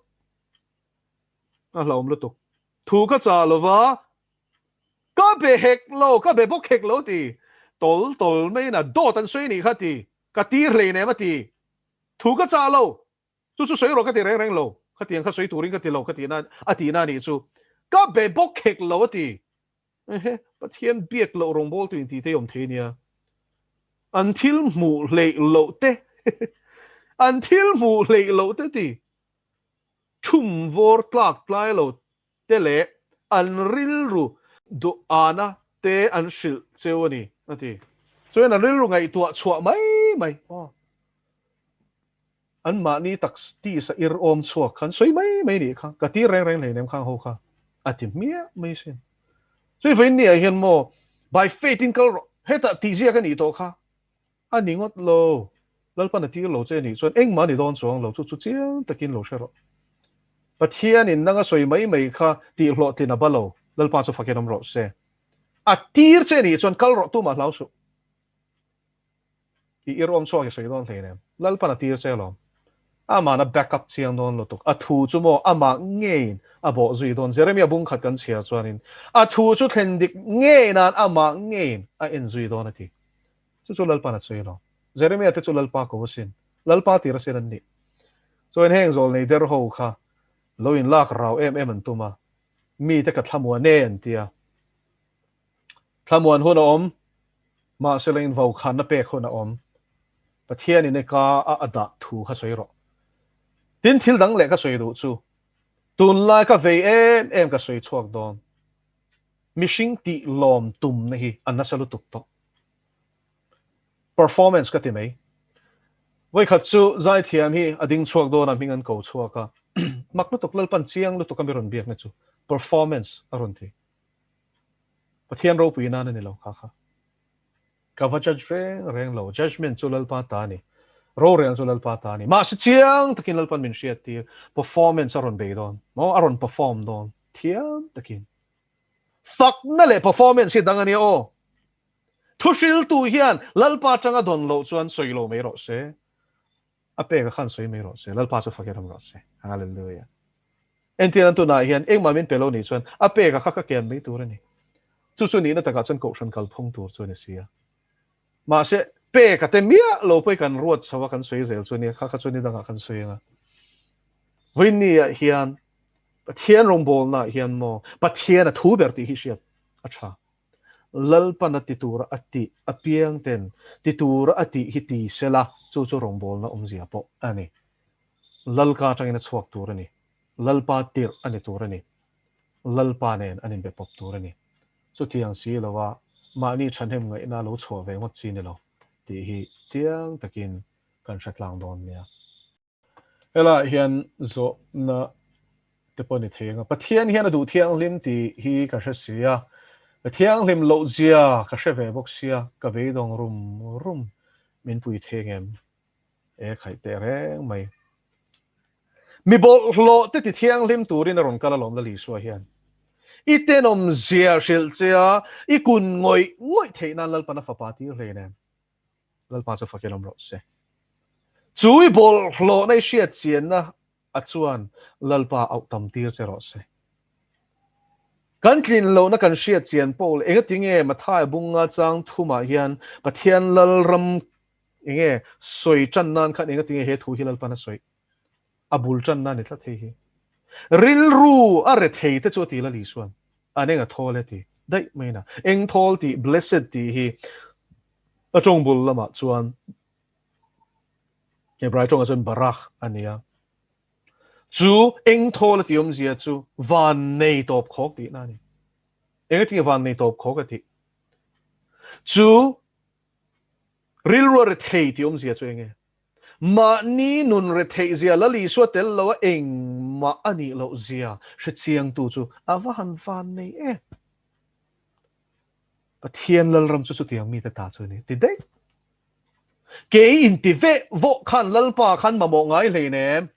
A hlauhawm lutuk. Thu ka chah lova Ka be hek lo, ka be bawk hek lo ti. Tawl tawl maiin a dawt an sawi nih kha ti. Ka tir hlei nem a ti. Thu ka chah lo. Chu chu sawi rawh ka ti reng reng lo. Khatiang kha sawi turin ka ti lo ka tihna a tihna nih chu. Ka be bawk hek lo a ti. Ehe, Pathian biak loh rawngbawltu intih te hi awm thei nia. An thil hmuh hleih loh te, an thil hmuh hleih loh te ti. Thum vawr tlak tlai lo te leh an rilru duhana te an hrilh cheu a ni, a ti. Chuan an rilru ngaihtuah chhuah mai mai aw. An mahni tak tisa ir awm chhuak khan sawi mai mai nih kha, ka tir reng reng hleinem khang ho kha, a ti hmiah mai sin. Chuvei vawiin ah hian maw by faith in kal rawh, hetah tihziak a nih tawh kha, A ni ngawt lo. Lalpan a tir lo che nih chuan engmah a ni dawn chuang lo, chu chu chiang takin lo hre rawh. Pathianin nanga sawi mai mai kha tih hlawhtlin a ba lo, Lalpa chu fakin awm rawh se. A tir che nih chuan kal rawh tumah hlau suh. I ir awm chhuak i sawi dawn hleinem. Lalpan a tir che alawm. Amahna back up chiang dawn lutuk. A thu chu maw amah ngeiin a bawh zui dawn. Jeremia bung khat kan chhiar chuanin a thu chu thlen dik ngei nan amah ngeiin a en zui dawn a ti. Chu chu Lalpa'n a sawi alawm. Jeremia te chu Lalpa ko asin. Lalpa tir asin an nih. Chuan heng zawlnei der ho kha lo in lak rau em em an tum a, mite ka thlamuan e an ti a. Thlamuan hun a awm, mahse lo in vokhanna pek hun a awm. Pathian in e ka a a dah thu kha sawi rawh. Tin thil dang leh ka sawi duh chu, tunlai ka vei em em ka sawi chhuak dawn. Mihring tih lawm tumna hi a nasa lutuk tawh. Performance ka ti mai. Vawikhat chu zaithiam hi a ding chhuak dawn a hming an ko chhuak a. Mak lutuk Lalpan chiang lutuk a mi rawn biakna chu performance a rawn ti. Pathian ropui nan a ni lo kha kha. Ka va judge reng reng lo. Judgement chu Lalpa ta a ni. Rorel chu Lalpa ta a ni. Mahse chiang takin Lalpan min hriat tir. Performance a rawn bei dawn. Maw a rawn perform dawn. Thiam takin. Fakna leh performance hi dang a nia aw. Thuhriltu hian Lalpa atanga dawn loh chuan sawi lo mai rawh se. A peka khan sawi mai rawh se. Lalpa chu fakin awm rawh se. Hallelujah. Entir an tunah hian engmah min pe lo nih chuan a peka kha ka kian mai tur a ni. Chu chu nihna takah chuan kohhran kalphung tur chu a ni si a. Mahse, pek a te miah lo pawh i kan ruat chho a kan sawi zel chu nia, kha kha chu ni dangah kan sawi ang a. Vawiinni ah hian Pathian rawngbawlna ah hian maw Pathian a thu ber tih hi hriat a tha. Lalpan a ti tura a tih apiang ten ti tura a tih hi ti sela chu chu rawngbawlna awmzia pawh a ni. Lalka atangin a chhuak tur a ni. Lalpa tirh a ni tur a ni. Lalpa nen an inbe pawp tur a ni. Chutiang si lova mahni thahnem ngaihna lo chhuah ve ngawt chi ni lo tih hi chiang takin kan hre tlang dawn nia. Helaiah hian zawhna te pawh ni thei ang a, Pathian hian a duh thianghlim tih hi ka hre si a, ka thianghlim loh zia ka hre ve bawk sia, ka beidawng rum rum min pui thei ngem? E khaih teh reng mai. Mi bawlhhlawh te ti thianghlim turin a rawn kal alawm Lal Isua hian. I tenawm zia hrilh che a, i kun ngawih ngawih theih nan Lalpan a fapa tir hlei nen. Lalpa chu fakin awm rawh se. Chu i bawlhhlawhna i hriat chianna a chuan Lalpa auh tam tir che rawh se. Kan tlin lohna kan hriat chian pawh engatinge Mathai bunga chang thumah hian Pathian Lalram Enge sawi tan nan khan enga tinge he thu hi Lalpan a sawi? A bul tan nan ni tlat hei hi. Rilru a rethei te chu a ti Lal Isuan an eng a thawl e ti daih mai na. Eng thawl tih blessed tih hi a tawng bul lamah chuan Hebrai tawngah chuan barakh a ni a. Chu eng thawl a tih awmzia chu van nei tawp khawk tihna a ni. Engati nge van nei tawp khawk a tih? Chu Rilru a rethei tih awmzia chu enge? Mahni nun retheih zia Lal Isua tel lo a engmah a nih loh zia hre chiangtu chu a va han van nei em? Pathian Lalram chu chutiang mite ta chu a ni ti daih. Kei inti veh vawh khan Lalpa khan mamawh ngai hleinem.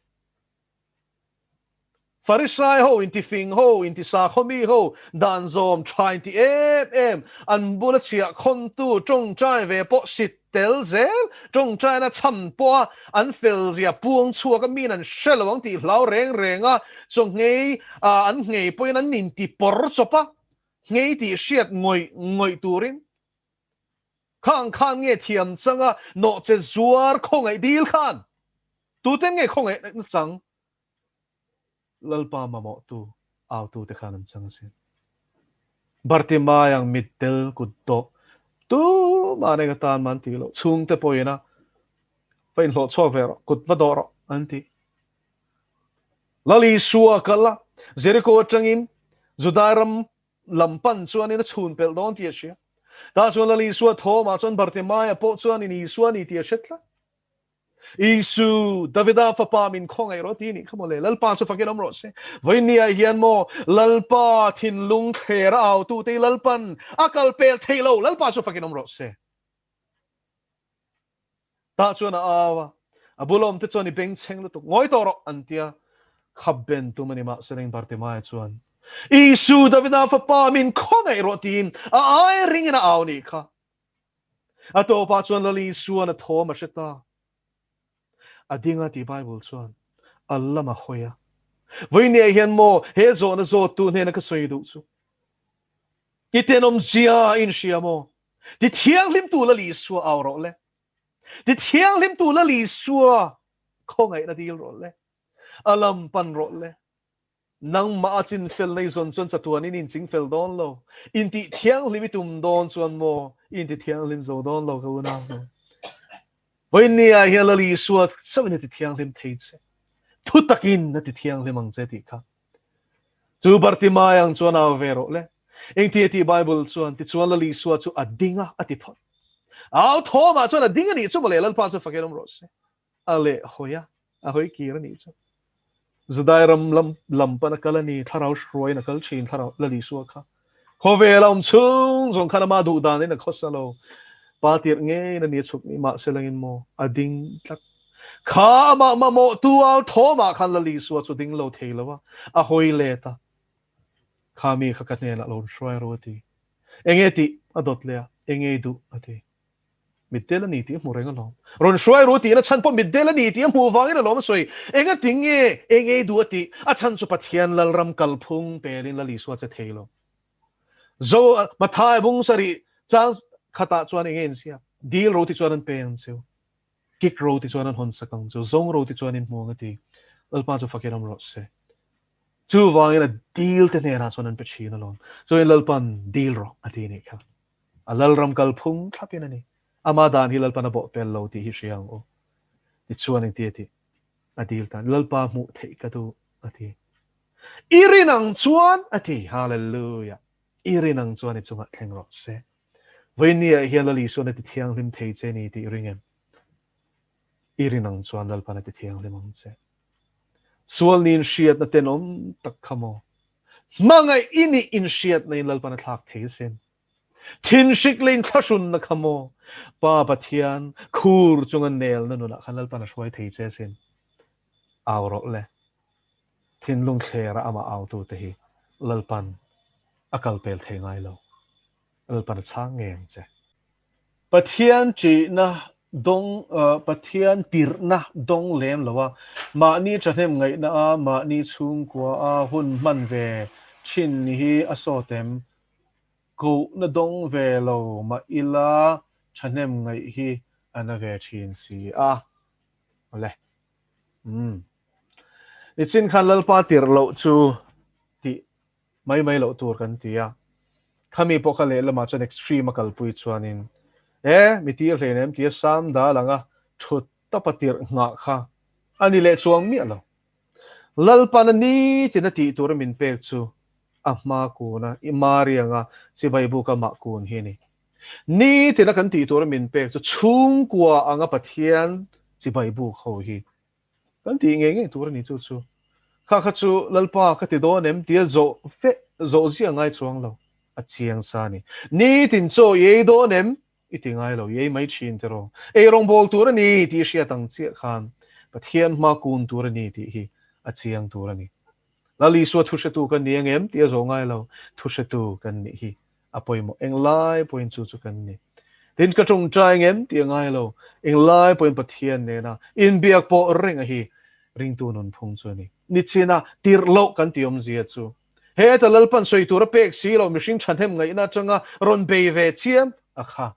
Farisai ho, intifing ho, intisakhaw mi ho, dan zawm tha inti em em, an bula chhiah khawntu tawngtai ve pawh sit tel zel, tawngtaina chhan pawha an fel zia puang chhuak a min an hre lo ang tih hlau reng reng a, chaw nghei an nghei pawhin an inti pawr chawp a, nghei tih hriat ngawih ngawih turin Khang khan nge thiam changa nawhche zuar khawngaih dil khan? Tuten nge khawngaih na chang? Lalpa mamawhtu autute khan an chang asin. Bartimai ang mitdel kut dawh tumah neng atan mah an ti lo. Chhungte pawhin a va inhlawh chhuak ve rawh, kut va dawh rawh an ti. Lal Isua kal a, Jericho atangin Judai ram lam pan chuanin a chhun pelh dawn tih a hria. Tah chuan Lal Isua thawmah chuan Bartimaia pawh chuanin Isua a ni tih a hre tlat. Isu, Davida fapa min khawngaih rawh tih a nih kha mawle. Lalpa chu fakin awm rawh se. Vawinia hian maw Lalpa thinlung thler a autute hi Lalpan a kal pel thei lo. Lalpa chu fakin awm rawh se. Tah chuan a au a, a bula awmte chuan i bengchheng lutuk, ngawi tawh rawh, an ti a. Khap ben tum a ni mahse ring Bartimaia chuan, Isu, Davida fapa, min khawngaih rawh, tiin a ai ringin a au nih kha. A tawpah chuan Lal Isuan a thawm a hre ta. A ding a tih Bible chuan a lam a hawi a. Vawinia hian maw he zawhna zawttu hnena ka sawi duh chu? I tenawmzia inhria maw? Ti thianghlimtu Lal Isua au rawh le. Ti thianghlimtu Lal Isua khawngaihna dil rawh le. A lam pan rawh le. Nangmah a chin fel nei zawn chuan chatuan in inching fel dawn lo. Intih thianghlim i tum dawn chuan maw i inti thianghlim zo dawn lo ka unau hnu. Vawiinni ah hian Lal Isua chauhin a ti thianghlim thei che. Thu takin a ti thianghlim ang che tih kha. Chu Bartimai ang chuan au ve rawh le. Engti a tih Bible chuan, Tichuan Lal Isua chu a ding a, a ti phawt. Au thawmah chuan a ding a nih chu mawle, Lalpa chu fakin awm rawh se. A leh hawi a, a hawi kir a nih chu. Judai ram lam lam pan a kal a ni, thlarau hruaiin a kal thin thlarau Lal Isua kha. Khawvel a awm chhung zawng khan ama duh danin a khawsa lo. Pa tirh ngeiin a ni a chhuk ni, mahse langin maw a ding tlat. Kha amah mamawhtu au thawmah khan Lal Isua chu ding lo thei lo a, a hawi let a. Kha mi kha ka hnenah lo hruai ru a ti. Enge tih a dawt leh a, enge i duh a ti. Mitdel a ni tih a hmu reng alawm. Rawn hruai ru tihna chhan pawh mitdel a ni tih a hmuh vangin alawm a sawi. Engati nge eng ei duh a tih? A chhan chu Pathian Lalram kalphung pelin Lal Isua che thei lo. Zo Mathai bung sarih chang khatah chuan enge insiam? Dil ro ti chuan an peng ang cheu. Kik ro ti chuan an hawn sak ang cheu. Zawng ro ti chuan in hmu ang a ti. Lalpa chu fakin awm rawh se. Chuvangin a dil te hnenah chuan an pe thin alawm. Chuan Lalpan dil rawh a ti nih kha. A Lalram kalphung thlapin a ni. Ama dan hi Lalpan a bawh pel lo tih hi hria ang u. Tichuan engti a tih? A dil tan, Lalpa hmuh theih ka duh, a ti. I rin ang chuan, a ti. Hallelujah! I rin ang chuan i chungah thleng rawh se. Vawiinniah hian Lal Isuan a ti thianghlim thei che ni tih i ring em? I rin ang chuan Lalpan a ti thianghlim ang che. Sual niin hriatna tenawm tak kha maw? Hmangaih i nih inhriatna in Lalpan a thlak thei asin. Thinhrik leh inthlahrunna kha maw? Pa Pathian khur chunga nelna nunah khan Lalpan a hruai thei che asin. Au rawh le. Thinlung thlera amah autute hi Lalpan a kalpel thei ngai lo. Lalpan a chhang ngei ang che. Pathian ṭihna dawng, Pathian tirhna dawng lem lo a, mahni ṭhahnem ngaihna a, mahni chhungkua a hun hman ve ṭhin hi a sawt em? Kohna dawng ve lo mah ila ṭhahnem ngaih hi a na ve ṭhin si a. Awle. Umm. Nichin khan Lalpa tirh loh chu tih mai mai loh tur kan ti a. Khami pawh kha lehlamah chuan extreme a kalpui chuanin e mi tir hleinem tia sam dal anga thut tawpa tirh nghah kha a ni leh chuang miah lo. Lalpana nitin a tih tura min pek chu a hma kuna i Mari anga chibai buka mah kun hi a ni. Nitin a kan tih tura min pek chu chhungkua anga Pathian chibai buk ho hi kan tih ngei ngei tur a ni chu chu. Kha kha chu Lalpa ka ti dawn em tia zawh feh zawh ziah ngai chuang lo a chiang sa a ni. Nitin chaw i ei dawn em I ti ngai lo, i ei mai thin tiraw? Ei rawngbâwl tur a ni tih hriat ang chiah khan Pathian hma kun tur a ni tih hi a chiang tur a ni. Lal Isua thuhretu kan ni ang em tih a zawh ngai lo, thuhretu kan nih hi a pawimawh. Englai pawhin chu chu kan ni. Tin, ka tawngtai ang em tih a ngai lo, englai pawhin Pathian nena inbiak pawh reng a hi ringtu nunphung chu a ni. Nichina tirh loh kan tih awmzia chu Heta Lalpan sawi tur a pek si lo mihring thahnem ngaihna atanga rawn bei ve chiam a kha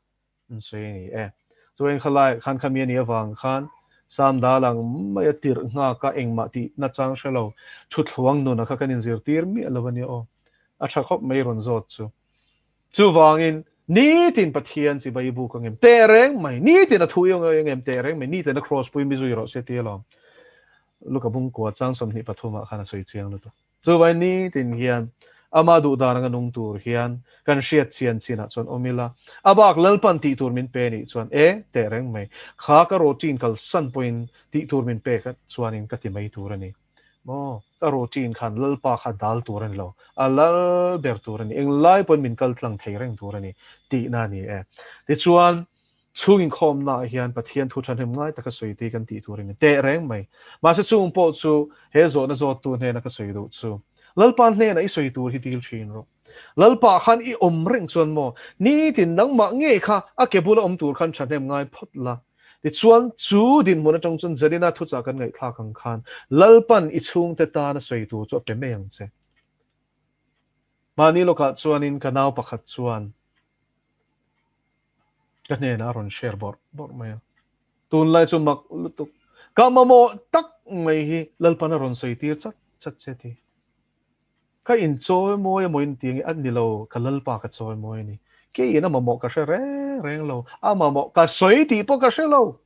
an sawi a ni e. Chuan khalai khan khami a nih avang khan Sam dal ang mai a tirh nghak a engmah tih nachang hre lo thuthluang nun a kha kan inzirtir miah lo a nia aw. A tha khawp mai rawn zawt chu. Chuvangin nitin Pathian chibai buk ang em teh reng mai, nitin a thu i ang em teh reng mai, nitin a kraws pui mi zui rawh se tia lawm. Luka bungkua chang 23 ah khan a sawi chiang lutuk. Chuvai nitin hian ama duh dan anga nung tur hian kan hriat chian chinah chuan awm ila, a bak Lalpan tih tur min pe nih chuan e teh reng mai, kha ka routine kalsan pawhin tih tur min pek chuanin ka ti mai tur a ni. Maw, ka routine khan Lalpa kha dal tur a ni lo, a lal ber tur a ni, englai pawhin min kal tlang thei reng tur a ni tihna a ni e. Tichuan, Chhung inkhawmnaah hian Pathian thu thahnem ngai taka sawi te hi kan tih tur a ni teh reng mai. Mahse chung pawh chu he zawhna zawttu hnena ka sawi duh chu, Lalpa hnenah i sawi tur hi dil thin rawh. Lalpa khan i awm reng chuan maw, nitin nangmah ngei kha a ke bula awm tur khan thahnem ngai phawt la. Tichuan chu dinhmun atang chuan Zanina thuchah kan ngaihthlak ang khan Lalpan i chhungte tana sawi tur chu a pe mai ang che. Mahni lawkah chuanin ka nau pakhat chuan Ka hnenah a rawn share bawrh bawrh mai a. Tunlai chu mak lutuk. Ka mamawh tak mai hi Lalpan a rawn sawi tir chat chat che ti. Ka inchawi mawi emaw in ti ange a ni lo, ka Lalpa ka chawi mawi a ni. Keiin a mamawh ka hre reng reng lo, a mamawh ka sawi tih pawh ka hre lo.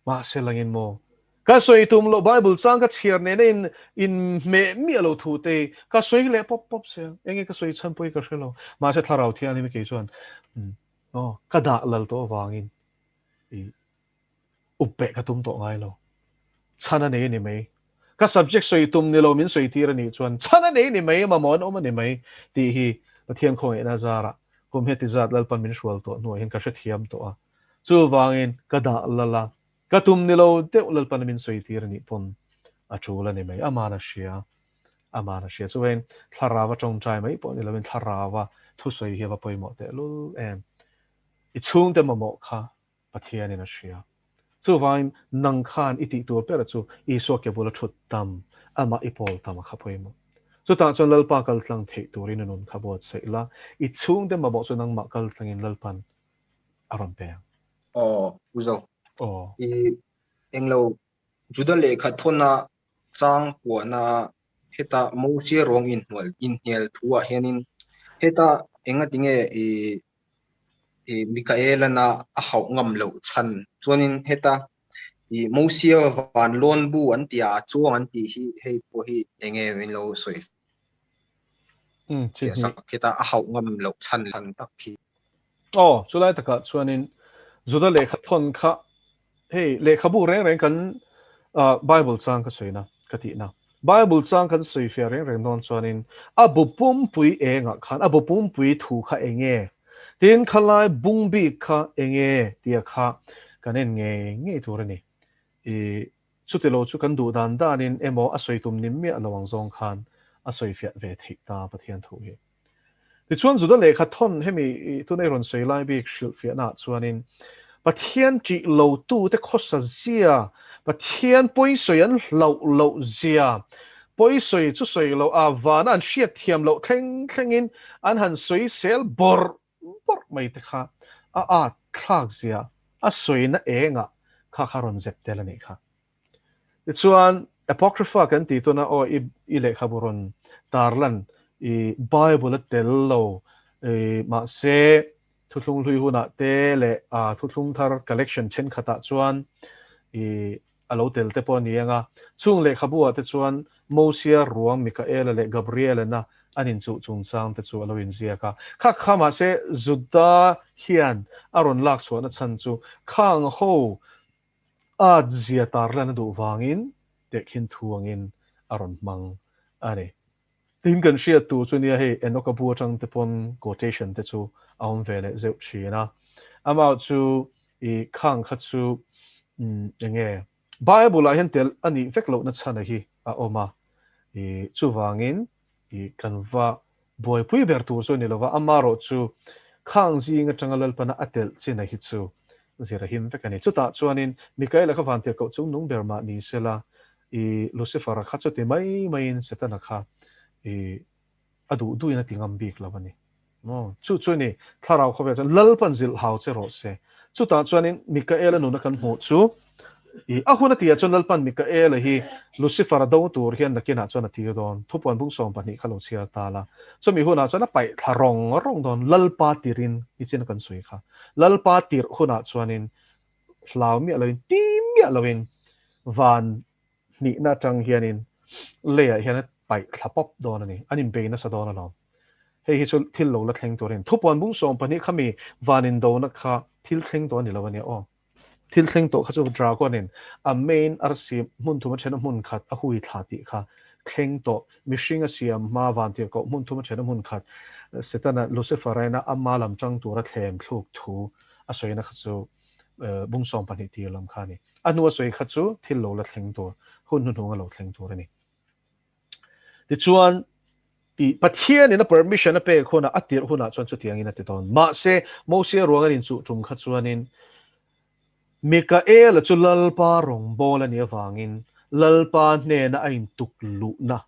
Mahse langin maw? Ka sawi tum loh Bible chang ka chhiar nena in in hmeh miah lo thu te hi ka sawi leh pawp pawp zel. Enge ka sawi chhan pawh hi ka hre lo. Mahse thlarau thianghlim hi kei chuan aw ka dah lal tawh avangin i up peh ka tum tawh ngai lo. Chhan a nei a ni mai. Ka subject sawi tum ni lo min sawi tir a nih chuan chhan a nei ni mai, mamawh an awm a ni mai tih hi Pathian khawngaihna zarah kum heti zat Lalpan min hrual tawh hnuah hian ka hrethiam tawh a. Chuvangin ka dah lal a, ka tum ni lo deuh Lalpan min sawi tir a nih pawn a tul a ni mai. Aman a hria, aman a hria. Chuvangin thlarau a tawngtai mai pawh ni loin thlarau a thusawi hi a va pawimawh tehlul em. I chhungte mamawh kha Pathianin a hria. Chuvangin nang khan i tih tur ber chu Isua ke bula thut tam, amah i pawl tam a kha pawimawh. Chutah chuan Lalpa kal tlang theih turin i nun kha buatsaih la, i chhungte mamawh chu nangmah kal tlangin Lalpan a rawn pe ang. Aw, U Zo. Aw. I englo Juda lehkha thawna chang puahna heta Mosia ruang inhnual inhnial thu ah hianin heta engatinge i i Mikaelana a hauh ngam loh chhan chuanin heta i Mosia van lawn bu an tia a chuang an tih hi hei pawh hi enge min lo sawi Fiah sak heta a hauh ngam loh chhan tak hi. Aw, chulai takah chuanin Juda lehkha thawn kha hei lehkhabu reng reng kan Bible chang ka sawina ka tihna. Bible chang kan sawi fiah reng reng dawn chuanin a bu pumpui engah khan a bu pumpui thu kha enge tin khalai bung bik kha enge tia kha kan en ngei ngei tur a ni. I Chuti lo chu kan duh dan danin emaw a sawi tum ni miah lo ang zawng khan a sawi fiah ve theih ta Pathian thu hi. Tichuan Juda lehkha thawn hemi tuna i rawn sawi lai bik hrilh fiahnaah chuanin Pathian ṭih lotute khawsa zia, Pathian pawisawi an hlauh loh zia, pawisawi chu sawi loh a vana an hriat thiam loh thleng thlengin an han sawi sel bawrh bawrh mai te kha a at thlak zia a sawina engah kha kha rawn zep tel a nih kha. Tichuan, Apocrypha kan tih tuna aw i i lehkhabu rawn tarlan i Bible a tel lo i mahse thuthlung hlui hunah te leh a thuthlung thar collection thenkhatah chuan i a lo tel te pawh a ni ang a. Chung lehkhabu ah te chuan Mosia ruang Mikaela leh Gabrielena an inchuh chungchang te chu a lo inziak a. Kha kha mahse Juda hian a rawn lak chhuahna chhan chu khang ho at zia tarlan a duh vangin tehkhin thu angin a rawn hmang a ni. Tin kan hriat tur chu nia hei Enoch-a bu atang te pawn quotation te chu a awm ve leh zeuh thin a. Amah chu i khang kha chu eng nge Bible ah hian tel a nih vek lohna chhana hi a awm a, i chuvangin i kan va buaipui ber tur chu a ni lova, amarawh chu khang zing atanga Lalpana a telh china hi chu zir a him vek a ni. Chutah chuanin Mikaela kha vantirhkoh chung nung ber mah ni sela, i Lucifer-a kha chuti mai maiin Setana kha i a duh duhin a ti ngam bik lo a ni. Maw? Chu chu ni, thlarau khawvel chuan Lalpan zilh hau che rawh se. Chutah chuanin Mikaela nuna kan hmuh chu i a hun a tihah chuan Lalpan Mikaela hi Lucifer-a do tur hian nakinah chuan a tir dawn. Thupuan bung 12 kha lo chhiar ta la. Chumi hunah chuan a paih thla rawng rawng dawn. Lalpa tirin nichin a kan sawi kha. Lalpa tirh hunah chuanin hlau miah loin, ti miah loin van hnihna atang hianin leiah hian a paih thla pawp dawn a ni, an inbei nasa dawn alawm. Hei hi chu thil lo la thleng tur a ni. Thupuan bung 12 kha mi van indona kha thil thleng tawh a ni lo a nia aw. Thil thleng tawh kha chu Dragon in a main arsi hmun thuma thena hmun khat a hui thla tih kha thleng tawh. Mihring a siam hma van tirhkoh hmun thuma thena hmun khat Setana Lucifer-a ina ama lam tang tura thlem thluk thu a sawina kha chu bung 12 tir lam kha a ni. A hnu a sawi kha chu thil lo la thleng tur, hun hnuhnung a lo thleng tur a ni. Tichuan, i Pathianin a permission a pek hunah, a tirh hunah chuan chutiangin a ti dawn. Mahse, Mosia ruang an inchuh tum kha chuanin Mikaela chu Lalpa rawngbâwl a nih avangin Lalpa hnena a intuk luhna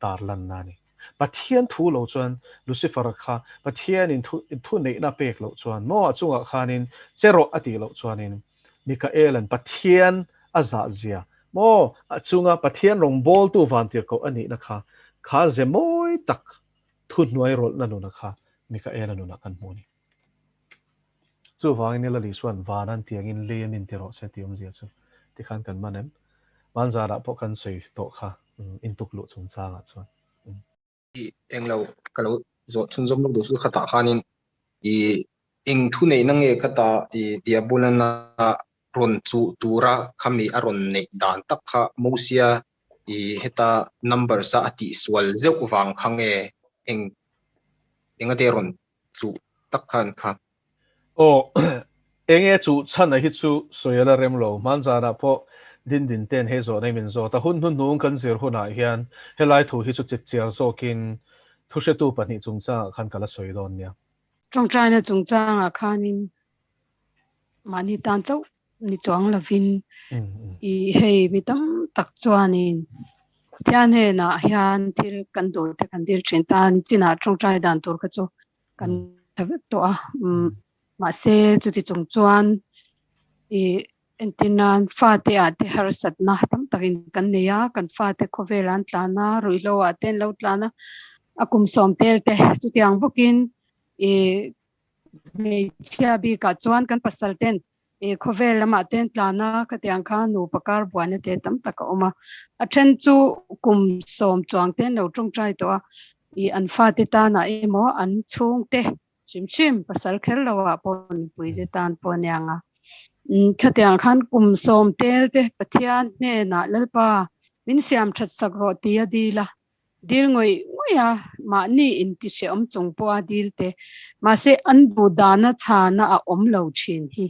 tarlanna a ni. Pathian thu lo chuan Lucifer-a kha Pathianin thu neihna a pek loh chuan maw a chungah khanin che rawh a tih loh chuanin Mikaela'n Pathian a zahzia maw a chunga Pathian rawngbawltu vantirhkoh a nihna kha kha ze mawi tak thuhnuai rawlhna nuna kha Mikaela nunah kan hmu a ni. Chuvangin Nila Lisua'n van an tiangin lei an inti rawh se tih awmzia chu tikhan kan man em? Hmanzarah pawh kan sawi tawh kha intuk luh chungchangah chuan. I englo ka lo zawh chhunzawm lawk duh chu khatah khanin i eng thu neihna nge khata i Diabolana rawn chuh tura khami a rawn neih dan tak kha Mosia i heta numbers a a tihsual zeuh vang kha nge eng engate rawn chuh tak khan kha. Aw, enge chuh chhan a hi chu sawi a la rem lo. Hmanzanah pawh Dindin ten hei zawhna hi min zawt a, hun hnuhnung kan zir hunah hian helai thu hi chu chipchiar zawkin thuhretu pahnih chungchangah khan ka la sawi dawn nia. Tawngtaina chungchangah khanin mahni tan chauh ni chuang lovin i hei mi tam tak chuanin Pathian hnenah hian thil kan duh te kan dil thin ta ni chinah tawngtai dan tur kha chu kan tha vek tawh a mahse chuti chung chuan i entir nan fate ah te harsatna tam takin kan nei a kan fate khawvel an tlan a ruihhlo ah te an lo tlan a a kum sawm tel te chutiang bawkin i Hmeichhia bikah chuan kan pasal ten i khawvel lamah ten tlan a, khatiang kha nupa kar buaina te tam tak a awm a. A then chu kum sawm chuang ten lo tawngtai tawh a, i an fate tanah emaw an chhungte hrim hrim pasal kher loah pawh nupui te tan pawh a niang a. Khatiang khan kum sawm tel te Pathian hnenah Lalpa min siam that sak rawh ti a dil a, Dil ngawih ngawih a, mahni intihrehawm chung pawha dil te, mahse an duh dana chhana a awm lo thin hi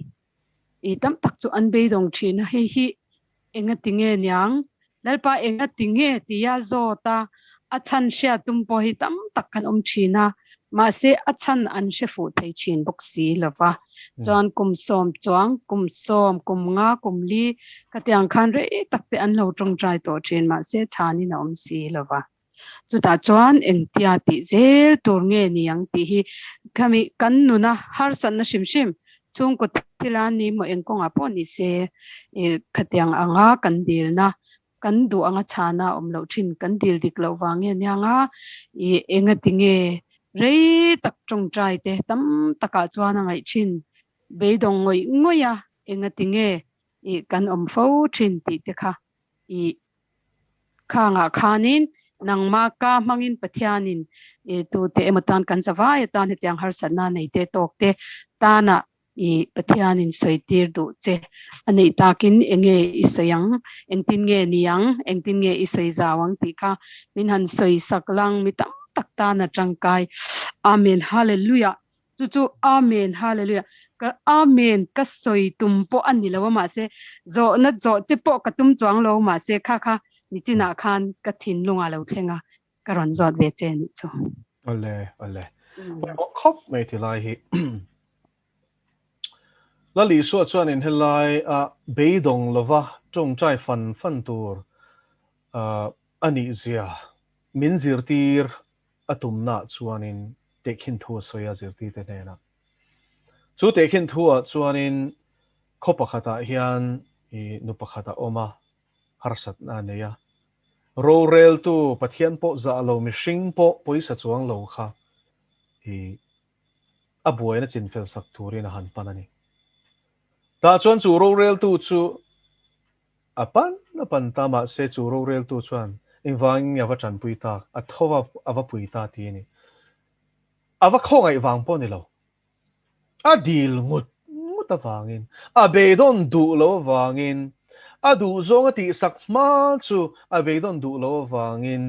i tam tak chu an beidawng thin a, hei hi enga ti nge niang, Lalpa enga ti nge tia zawt a, a chhan hriat tum pawh hi tam tak kan awm thin a, mahse a chhan an hre fuh thei thin bawk si lo va. Chuan kum sawm chuang, kum sawm, kum nga, kum li khatiang khan rei tak te an lo tawngtai tawh thin mahse chhanin a awm si lo va. Chutah chuan engtia tih zel tur nge ni ang tih hi khami kan nuna harsatna hrim hrim chhungkaw thila ni maw eng kawngah pawh ni se khatiang anga kan dilna. kan duh anga chhana awm loh thin kan dil dik loh vang nge aniang a i engati nge rei tak tawngtai te tam takah chuan a ngaih thin beidawng ngawih ngawih a engati nge i kan awm fo thin tih te kha i Khangah khanin nangmah ka hmangin Pathianin i tute emaw tan kan zavai atan hetiang harsatna nei te tawk te tana i Pathianin sawi tir duh che a neih takin enge i sawi ang, engtin nge ni ang, engtin nge i sawi zau ang tih kha min han sawi sak lang mi tam tak tana tangkai. Amen Hallelujah. Chu chu Amen Hallelujah ka Amen ka sawi tum pawh a ni lo a mahse zawhna zawh che pawh ka tum chuang lo mahse kha kha nichinah khan ka thinlung ah lo thleng a ka rawn zawt ve che nih chu. Awle awle pawimawh khawp mai ti lai hi Lal Isua chuanin helai a beidawng lova tawngtai fan fan tur a nih zia min zirtir a tumnaah chuanin tehkhin thu a sawi a zirtirte hnenah. Chu tehkhin thuah chuanin khaw pakhatah hian i nu pakhat a awm a, harsatna a nei a. Roreltu Pathian pawh zah lo mihring pawh pawisa chuang lo kha i a buaina chinfel sak turin a han pan a ni. Tah chuan chu roreltu chu A pan a pan ta mahse chu roreltu chuan engvangin nge a va tanpui tak, a tho a, a va pui ta ti a ni. A va khawngaih vang pawh a ni lo. A dil ngut ngut avangin, a beidawn duh lo avangin, a duhzawng a tihsak hma chu a beidawn duh lo avangin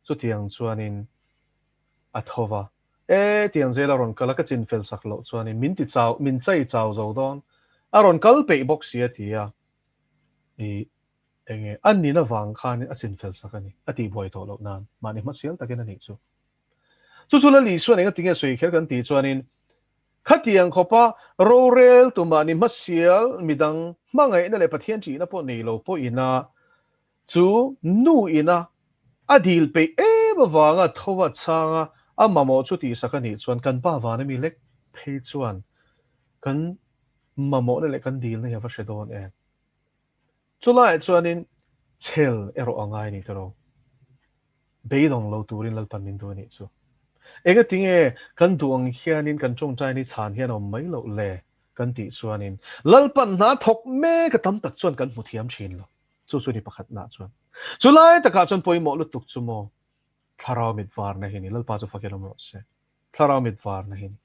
chutiang chuanin a tho va. E, tiang zel a rawn kal a, ka chinfel sak loh chuanin min ti chau, min chei chau zo dawn. A rawn kal peih bawk si a ti a. I enge a nin avang khanin a chinfel sak a ni, a tihbuai tawh loh nan, mahni hmasial takin a nih chu. Chu chu Lal Isuan enga tinge sawi kher kan tih chuanin, khatiang khawpa rorel tu mahni hmasial midang hmangaihna leh Pathian ṭihna pawh nei lo pawhina chu nu ina a dil peih em avanga tho a chhanga a mamawh chu tihsak a nih chuan kan pa vana mi lek phei chuan kan mamawhna leh kan dilna hi a va hre dawn em? Chulaiah chuanin chhel erawh a ngai a ni tawh lo. Beidawng lo turin Lalpan min duh a nih chu. Engatinge kan duh ang hianin kan tawngtai ni chhan hian a awm mai loh le kan tih chuanin Lalpan hna thawk mek a tam tak chuan kan hmu thiam thin lo. Chu chu ni pakhatnaah chuan. Chulai takah chuan pawimawh lutuk chu maw Thlarau mit varna hi a ni. Lalpa chu fakin awm rawh se. Thlarau mit varna hi a ni.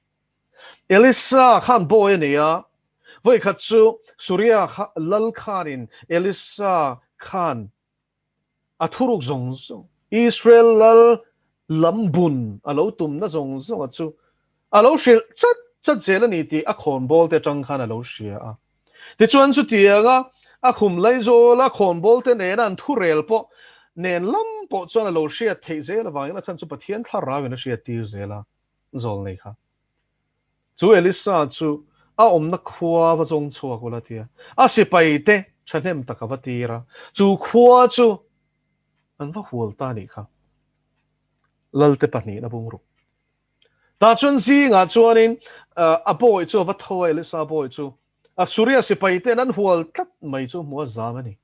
Elisa khan bawi a nei a, vawikhat chu Suria lal khanin Elisa khan a thuruk zawng zawng, Israel lal lam bun a lo tumna zawng zawnga chu a lo hrilh chat chat zel a ni tih a khawnbawl te atang khan a lo hria a. Tichuan chutianga a khum laizawla khawnbawl te nena an thurel pawh nen lam pawh chuan a lo hriat theih zel avangin a chhan chu Pathian thlarauin a hriattir zel a. Zawl nei kha. Chu Elisa chu a awmna khua va zawng chhuak ula tia a sipai te thahnem tak a va tir a, chu khua chu an va hual ta nih kha. Lalte pahnihna bungruk. Tah chuan zingah chuanin a bawi chu a va tho a, Elisa bawi chu a Suria sipai ten an hual tlat mai chu hmu a zam a ni.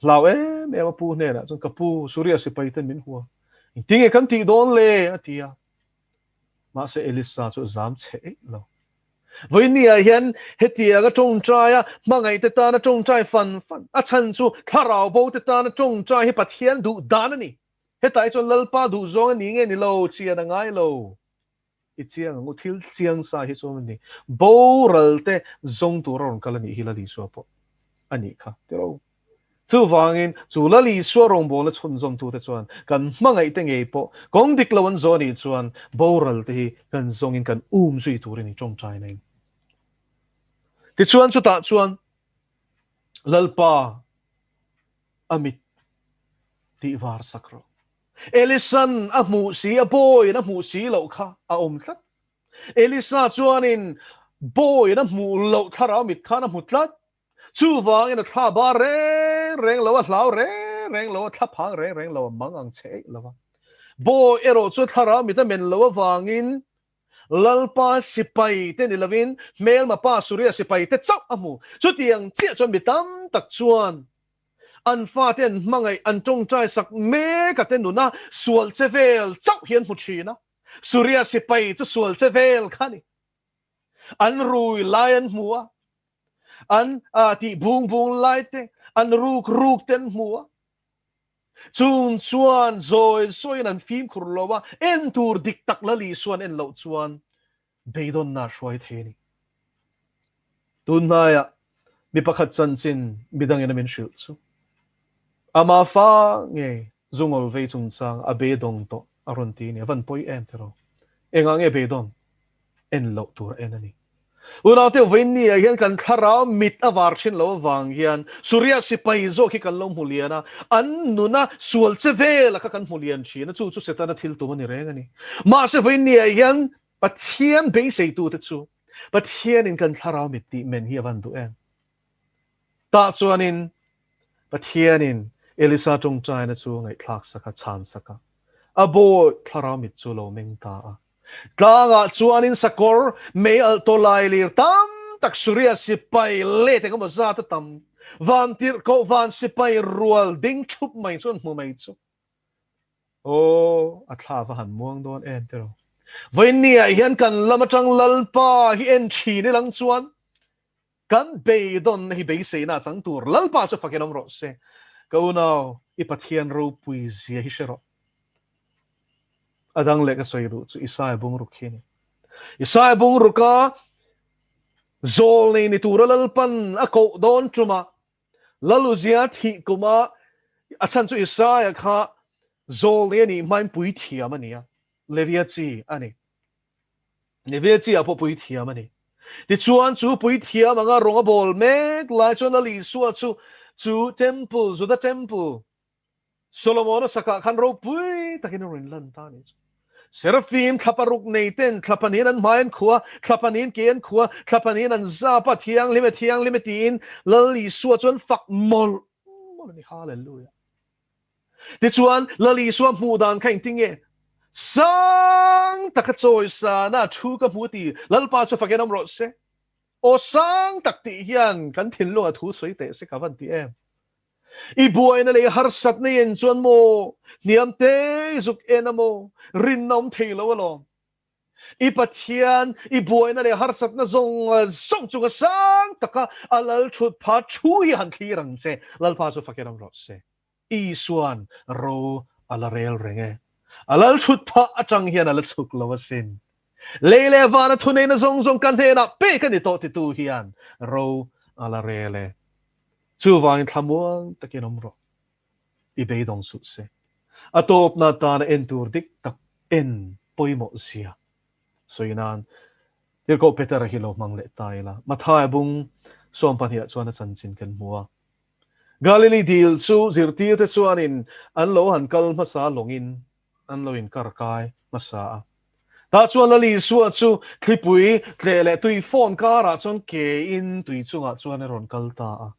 Hlau em em a pu hnenah chuan ka pu Suria sipai ten min hua. Engtinge kan tih dawn le? a ti a. Mahse Elisa chu a zam chhe eih lo. Vawinia hian hetianga tawngtaia hmangaihte tana tawngtai fan fan, a chhan chu thlarau bote tana tawngtai hi Pathian duh dan a ni. Hetah hi chuan Lalpa duh zawng a ni nge ni lo chian a ngai lo. I chiang ang u, thil chiang sa hi chuan a ni. Boral te zawng tura rawn kal a nih hi Lal Isua pawh a nih kha tiraw. Chuvangin, chu Lal Isua rawngbawlna chhunzawmtute chuan kan hmangaihte ngei pawh kawng dik lo an zawh anih chuan boral te hi kan zawngin kan um zui turin i tawngtai na in. Tichuan chutah chuan Lalpa a mit tih var sak rawh. Elisan a hmuh si, a bawiin a hmuh si loh kha a awm tlat. Elisa chuanin bawiin a hmuh loh thlarau mit khan a hmu tlat. Chuvangin a thla bar reng reng lo, a hlau reng reng lo, a thla phang reng reng lo, a mang ang che eih lo va. Bawi erawh chu thlarau mit a men lo avangin Lalpa sipai te ni lovin hmelma pa Suria sipai te chauh a hmu. Chutiang chiah chuan mi tam tak chuan. An fate an hmangaih, an tawngtai sak mek a te nuna sual che vel chauh hi an hmu thin a. Suria sipai chu sual che vel kha a ni. An rui lai an hmu a, an tih bung bung lai te, an ruk ruk te an hmu a. Chung chuan zawi zawiin an fimkhur lo a, en tur dik tak Lal Isuan en loh chuan beidawnna a hruai thei a ni. Tunhnaiah mi pakhat chanchin midangin a min hrilh chu ama fa ngei zungawl vei chungchang a beidawng tawh a rawn ti a ni. A van pawi em tiraw? Engah nge beidawn? En loh tur a en a ni. Unaute vawiin ah hian kan thlarau mit a var thin lo avang hian Suria sipai zawk hi kan lo hmu lian a, an nuna sual che vel a kha kan hmu lian thin a, chu chu Setana thil tum a ni reng a ni. Mahse vawiin ah hian Pathian beiseitute chu Pathianin kan thlarau mit tih men hi a van duh em? Tah chuanin Pathianin Elisa tawngtaina chu a ngaihthlak sak a, chhan sak a, a bawi thlarau mit chu a lo meng ta a. Tlangah chuanin sakawr mei alh tawlai lir tam tak Suria sipai let eng emaw zat a tam van tirhkoh van sipai rual ding thup mai chuan hmu mai chu. Aw, a thla va han muang dawn em tiraw. Vawiinniah hian kan lam atang Lalpa hi en thin ilang chuan kan beidawnna hi beiseina a chang tur Lalpa chu fakin awm rawh se. Ka unau, i Pathian ropui zia hi hre rawh. A dang leh ka sawi duh chu Isaia bungruk hi a ni. Isaia bungruka zawl nei ni tura Lalpan a koh dawn tumah Laluzia thih kuma a chhan chu Isaia kha zawl nei a nih hmain puithiam a ni a, Levia chi a ni. Levia chi ah pawh puithiam a ni. Tichuan chu puithiam anga rawng a bawl mek lai chuan Lal Isua chu chu temple, Juda temple, Solomona sakah khan ropui takin a rawn lan ta a nih chu. Serafim thla paruk nei ten thla pahnihin an hmai an khua, thla pahnihin ke an khua, thla pahnihin an zap a, thianghlim e, thianghlim e tiin Lal Isua chuan fak mawlh mawlh a ni. Hallelujah. Tichuan Lal Isua hmuh dan kha engtin nge? Sang taka chawisana thu ka hmu ti Lalpa chu fakin awm rawh se. Aw sang tak tih hian kan thinlunga thu sawi teh se ka van ti em. I buaina leh i harsatna i en chuan maw hniam te i zuk en a maw rinna awm thei lo alawm. I Pathian i buaina leh harsatna zawng zawng chunga sang taka a lal thut pha thu hi han thlir ang che. Lalpa chu fakin awm rawh se. Isuan ro a la rel reng e. A lal thut phah atang hian a la chhuk lo asin. Lei leh vana thuneihna zawng zawng ka hnenah pek a ni tawh titu hian ro a la rel e. Chuvangin thlamuang takin awm rawh, i beidawng suh se. A tawpna atana en tur dik tak en pawimawh zia sawi nan Tirhkoh Petera hi lo hmang leh ta ila. Mathaia bung sawmpahniah chuan a chanchin kan hmu a. Galili dil chu zirtirte chuanin an lo han kal hmasa lawngin an lo inkar kai hmasa a. Tah chuan Lal Isua chu thlipui tleh leh tui fawn karah chuan kein tui chungah chuan a rawn kal ta a.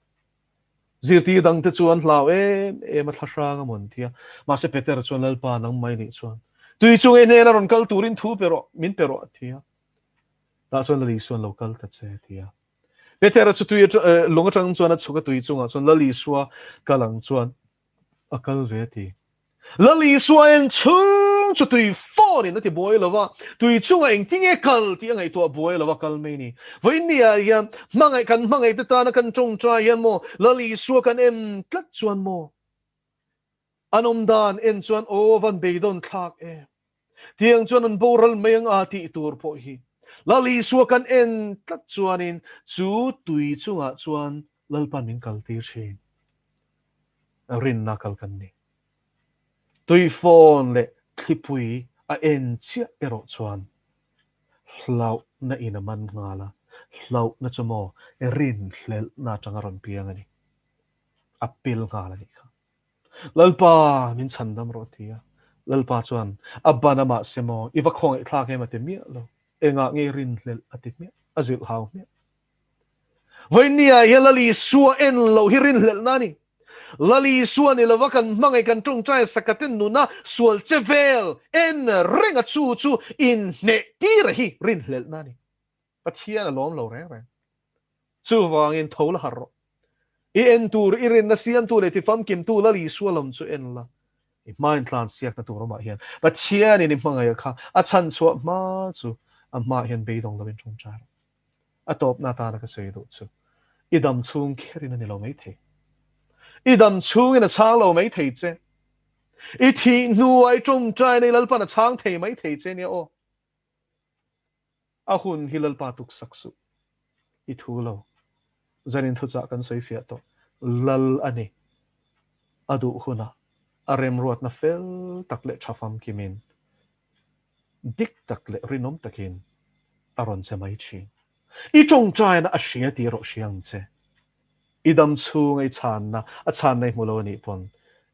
Zirtir dangte chu an hlau em em a, thla hrang a mawn ti a. Mahse Petera chuan Lalpa nang mai nih chuan tui chung ei hnena rawn kal turin thu pe rawh, min pe rawh a ti a. Tah chuan Lal Isuan lo kal ta che a ti a. Petera chu tui lung atang chuan a chhuk a, tui chungah chuan Lal Isua kal ang chuan a kal ve a ti. Lal Isua en chhung chu tui phone in a ti buai lo va, tui chungah engtin nge kal tih a ngaihtuah buai lo a kal mai ni. Vawiinniah hian hmangaih kan hmangaih te tana kan tawngtai hian maw Lal Isua kan en tlat chuan maw an awm dan en chuan aw van beidawn thlak em. Tiang chuan an boral mai ang a tih tur pawh hi Lal Isua kan en tlat chuanin chu tui chungah chuan Lalpan min kaltir thin. Rinna kal kan ni. Tui fawn leh thlipui a en chiah erawh chuan hlauhna in a man nghal a, hlauhna chu maw rinhlelhna atanga rawn piang a ni. A pil nghal a nih kha. Lalpa, min chhandam rawh a ti a. Lalpa chuan, A ban a mahse maw, i va khawngaih thlak em a ti miah lo. Engah nge rinhlelh a ti hmiah, a zilh hau hmiah. Vawiinniah hian Lal Isua en loh hi rinhlelhna a ni. Lal Isua ni lova kan hmangaih kan tawngtai sakaten nuna sual che vel en reng a chu chu inhneh tir hi rinhlelhna a ni. Pathian a lawm lo reng reng. Chuvangin tho la harh rawh. I en tur, i rinna siamtu leh tifamkimtu Lal Isua lam chu en la. I hmain tlansiakna tur awmah hian Pathianin i hmangaih kha a chhanchhuah hma chu a hmaah hian beidawng loin tawngtai rawh. A tawpna atana ka sawi duh chu i dam chhung kherin a ni lo maithei. I dam chhungin a chhang lo maithei che. I thih hnuah i tawngtaina i Lalpan a chhang thei maithei che nia aw. A hun hi Lalpa tuksak suh. I thu lo. Zanin thuchah kan sawi fiah tawh. Lal a ni. A duh hunah a remruatna fel tak leh tha famkimin, dik tak leh rinawm takin a rawn che mai thin. I tawngtaina a hria tih erawh hria ang che. I dam chhunga i chhanna, a chhanna i hmu lo a nih pawn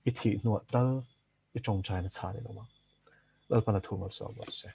i thih hnuah tal i tawngtaina chhan in awm ang. Lalpan a thu malsawm rawh se.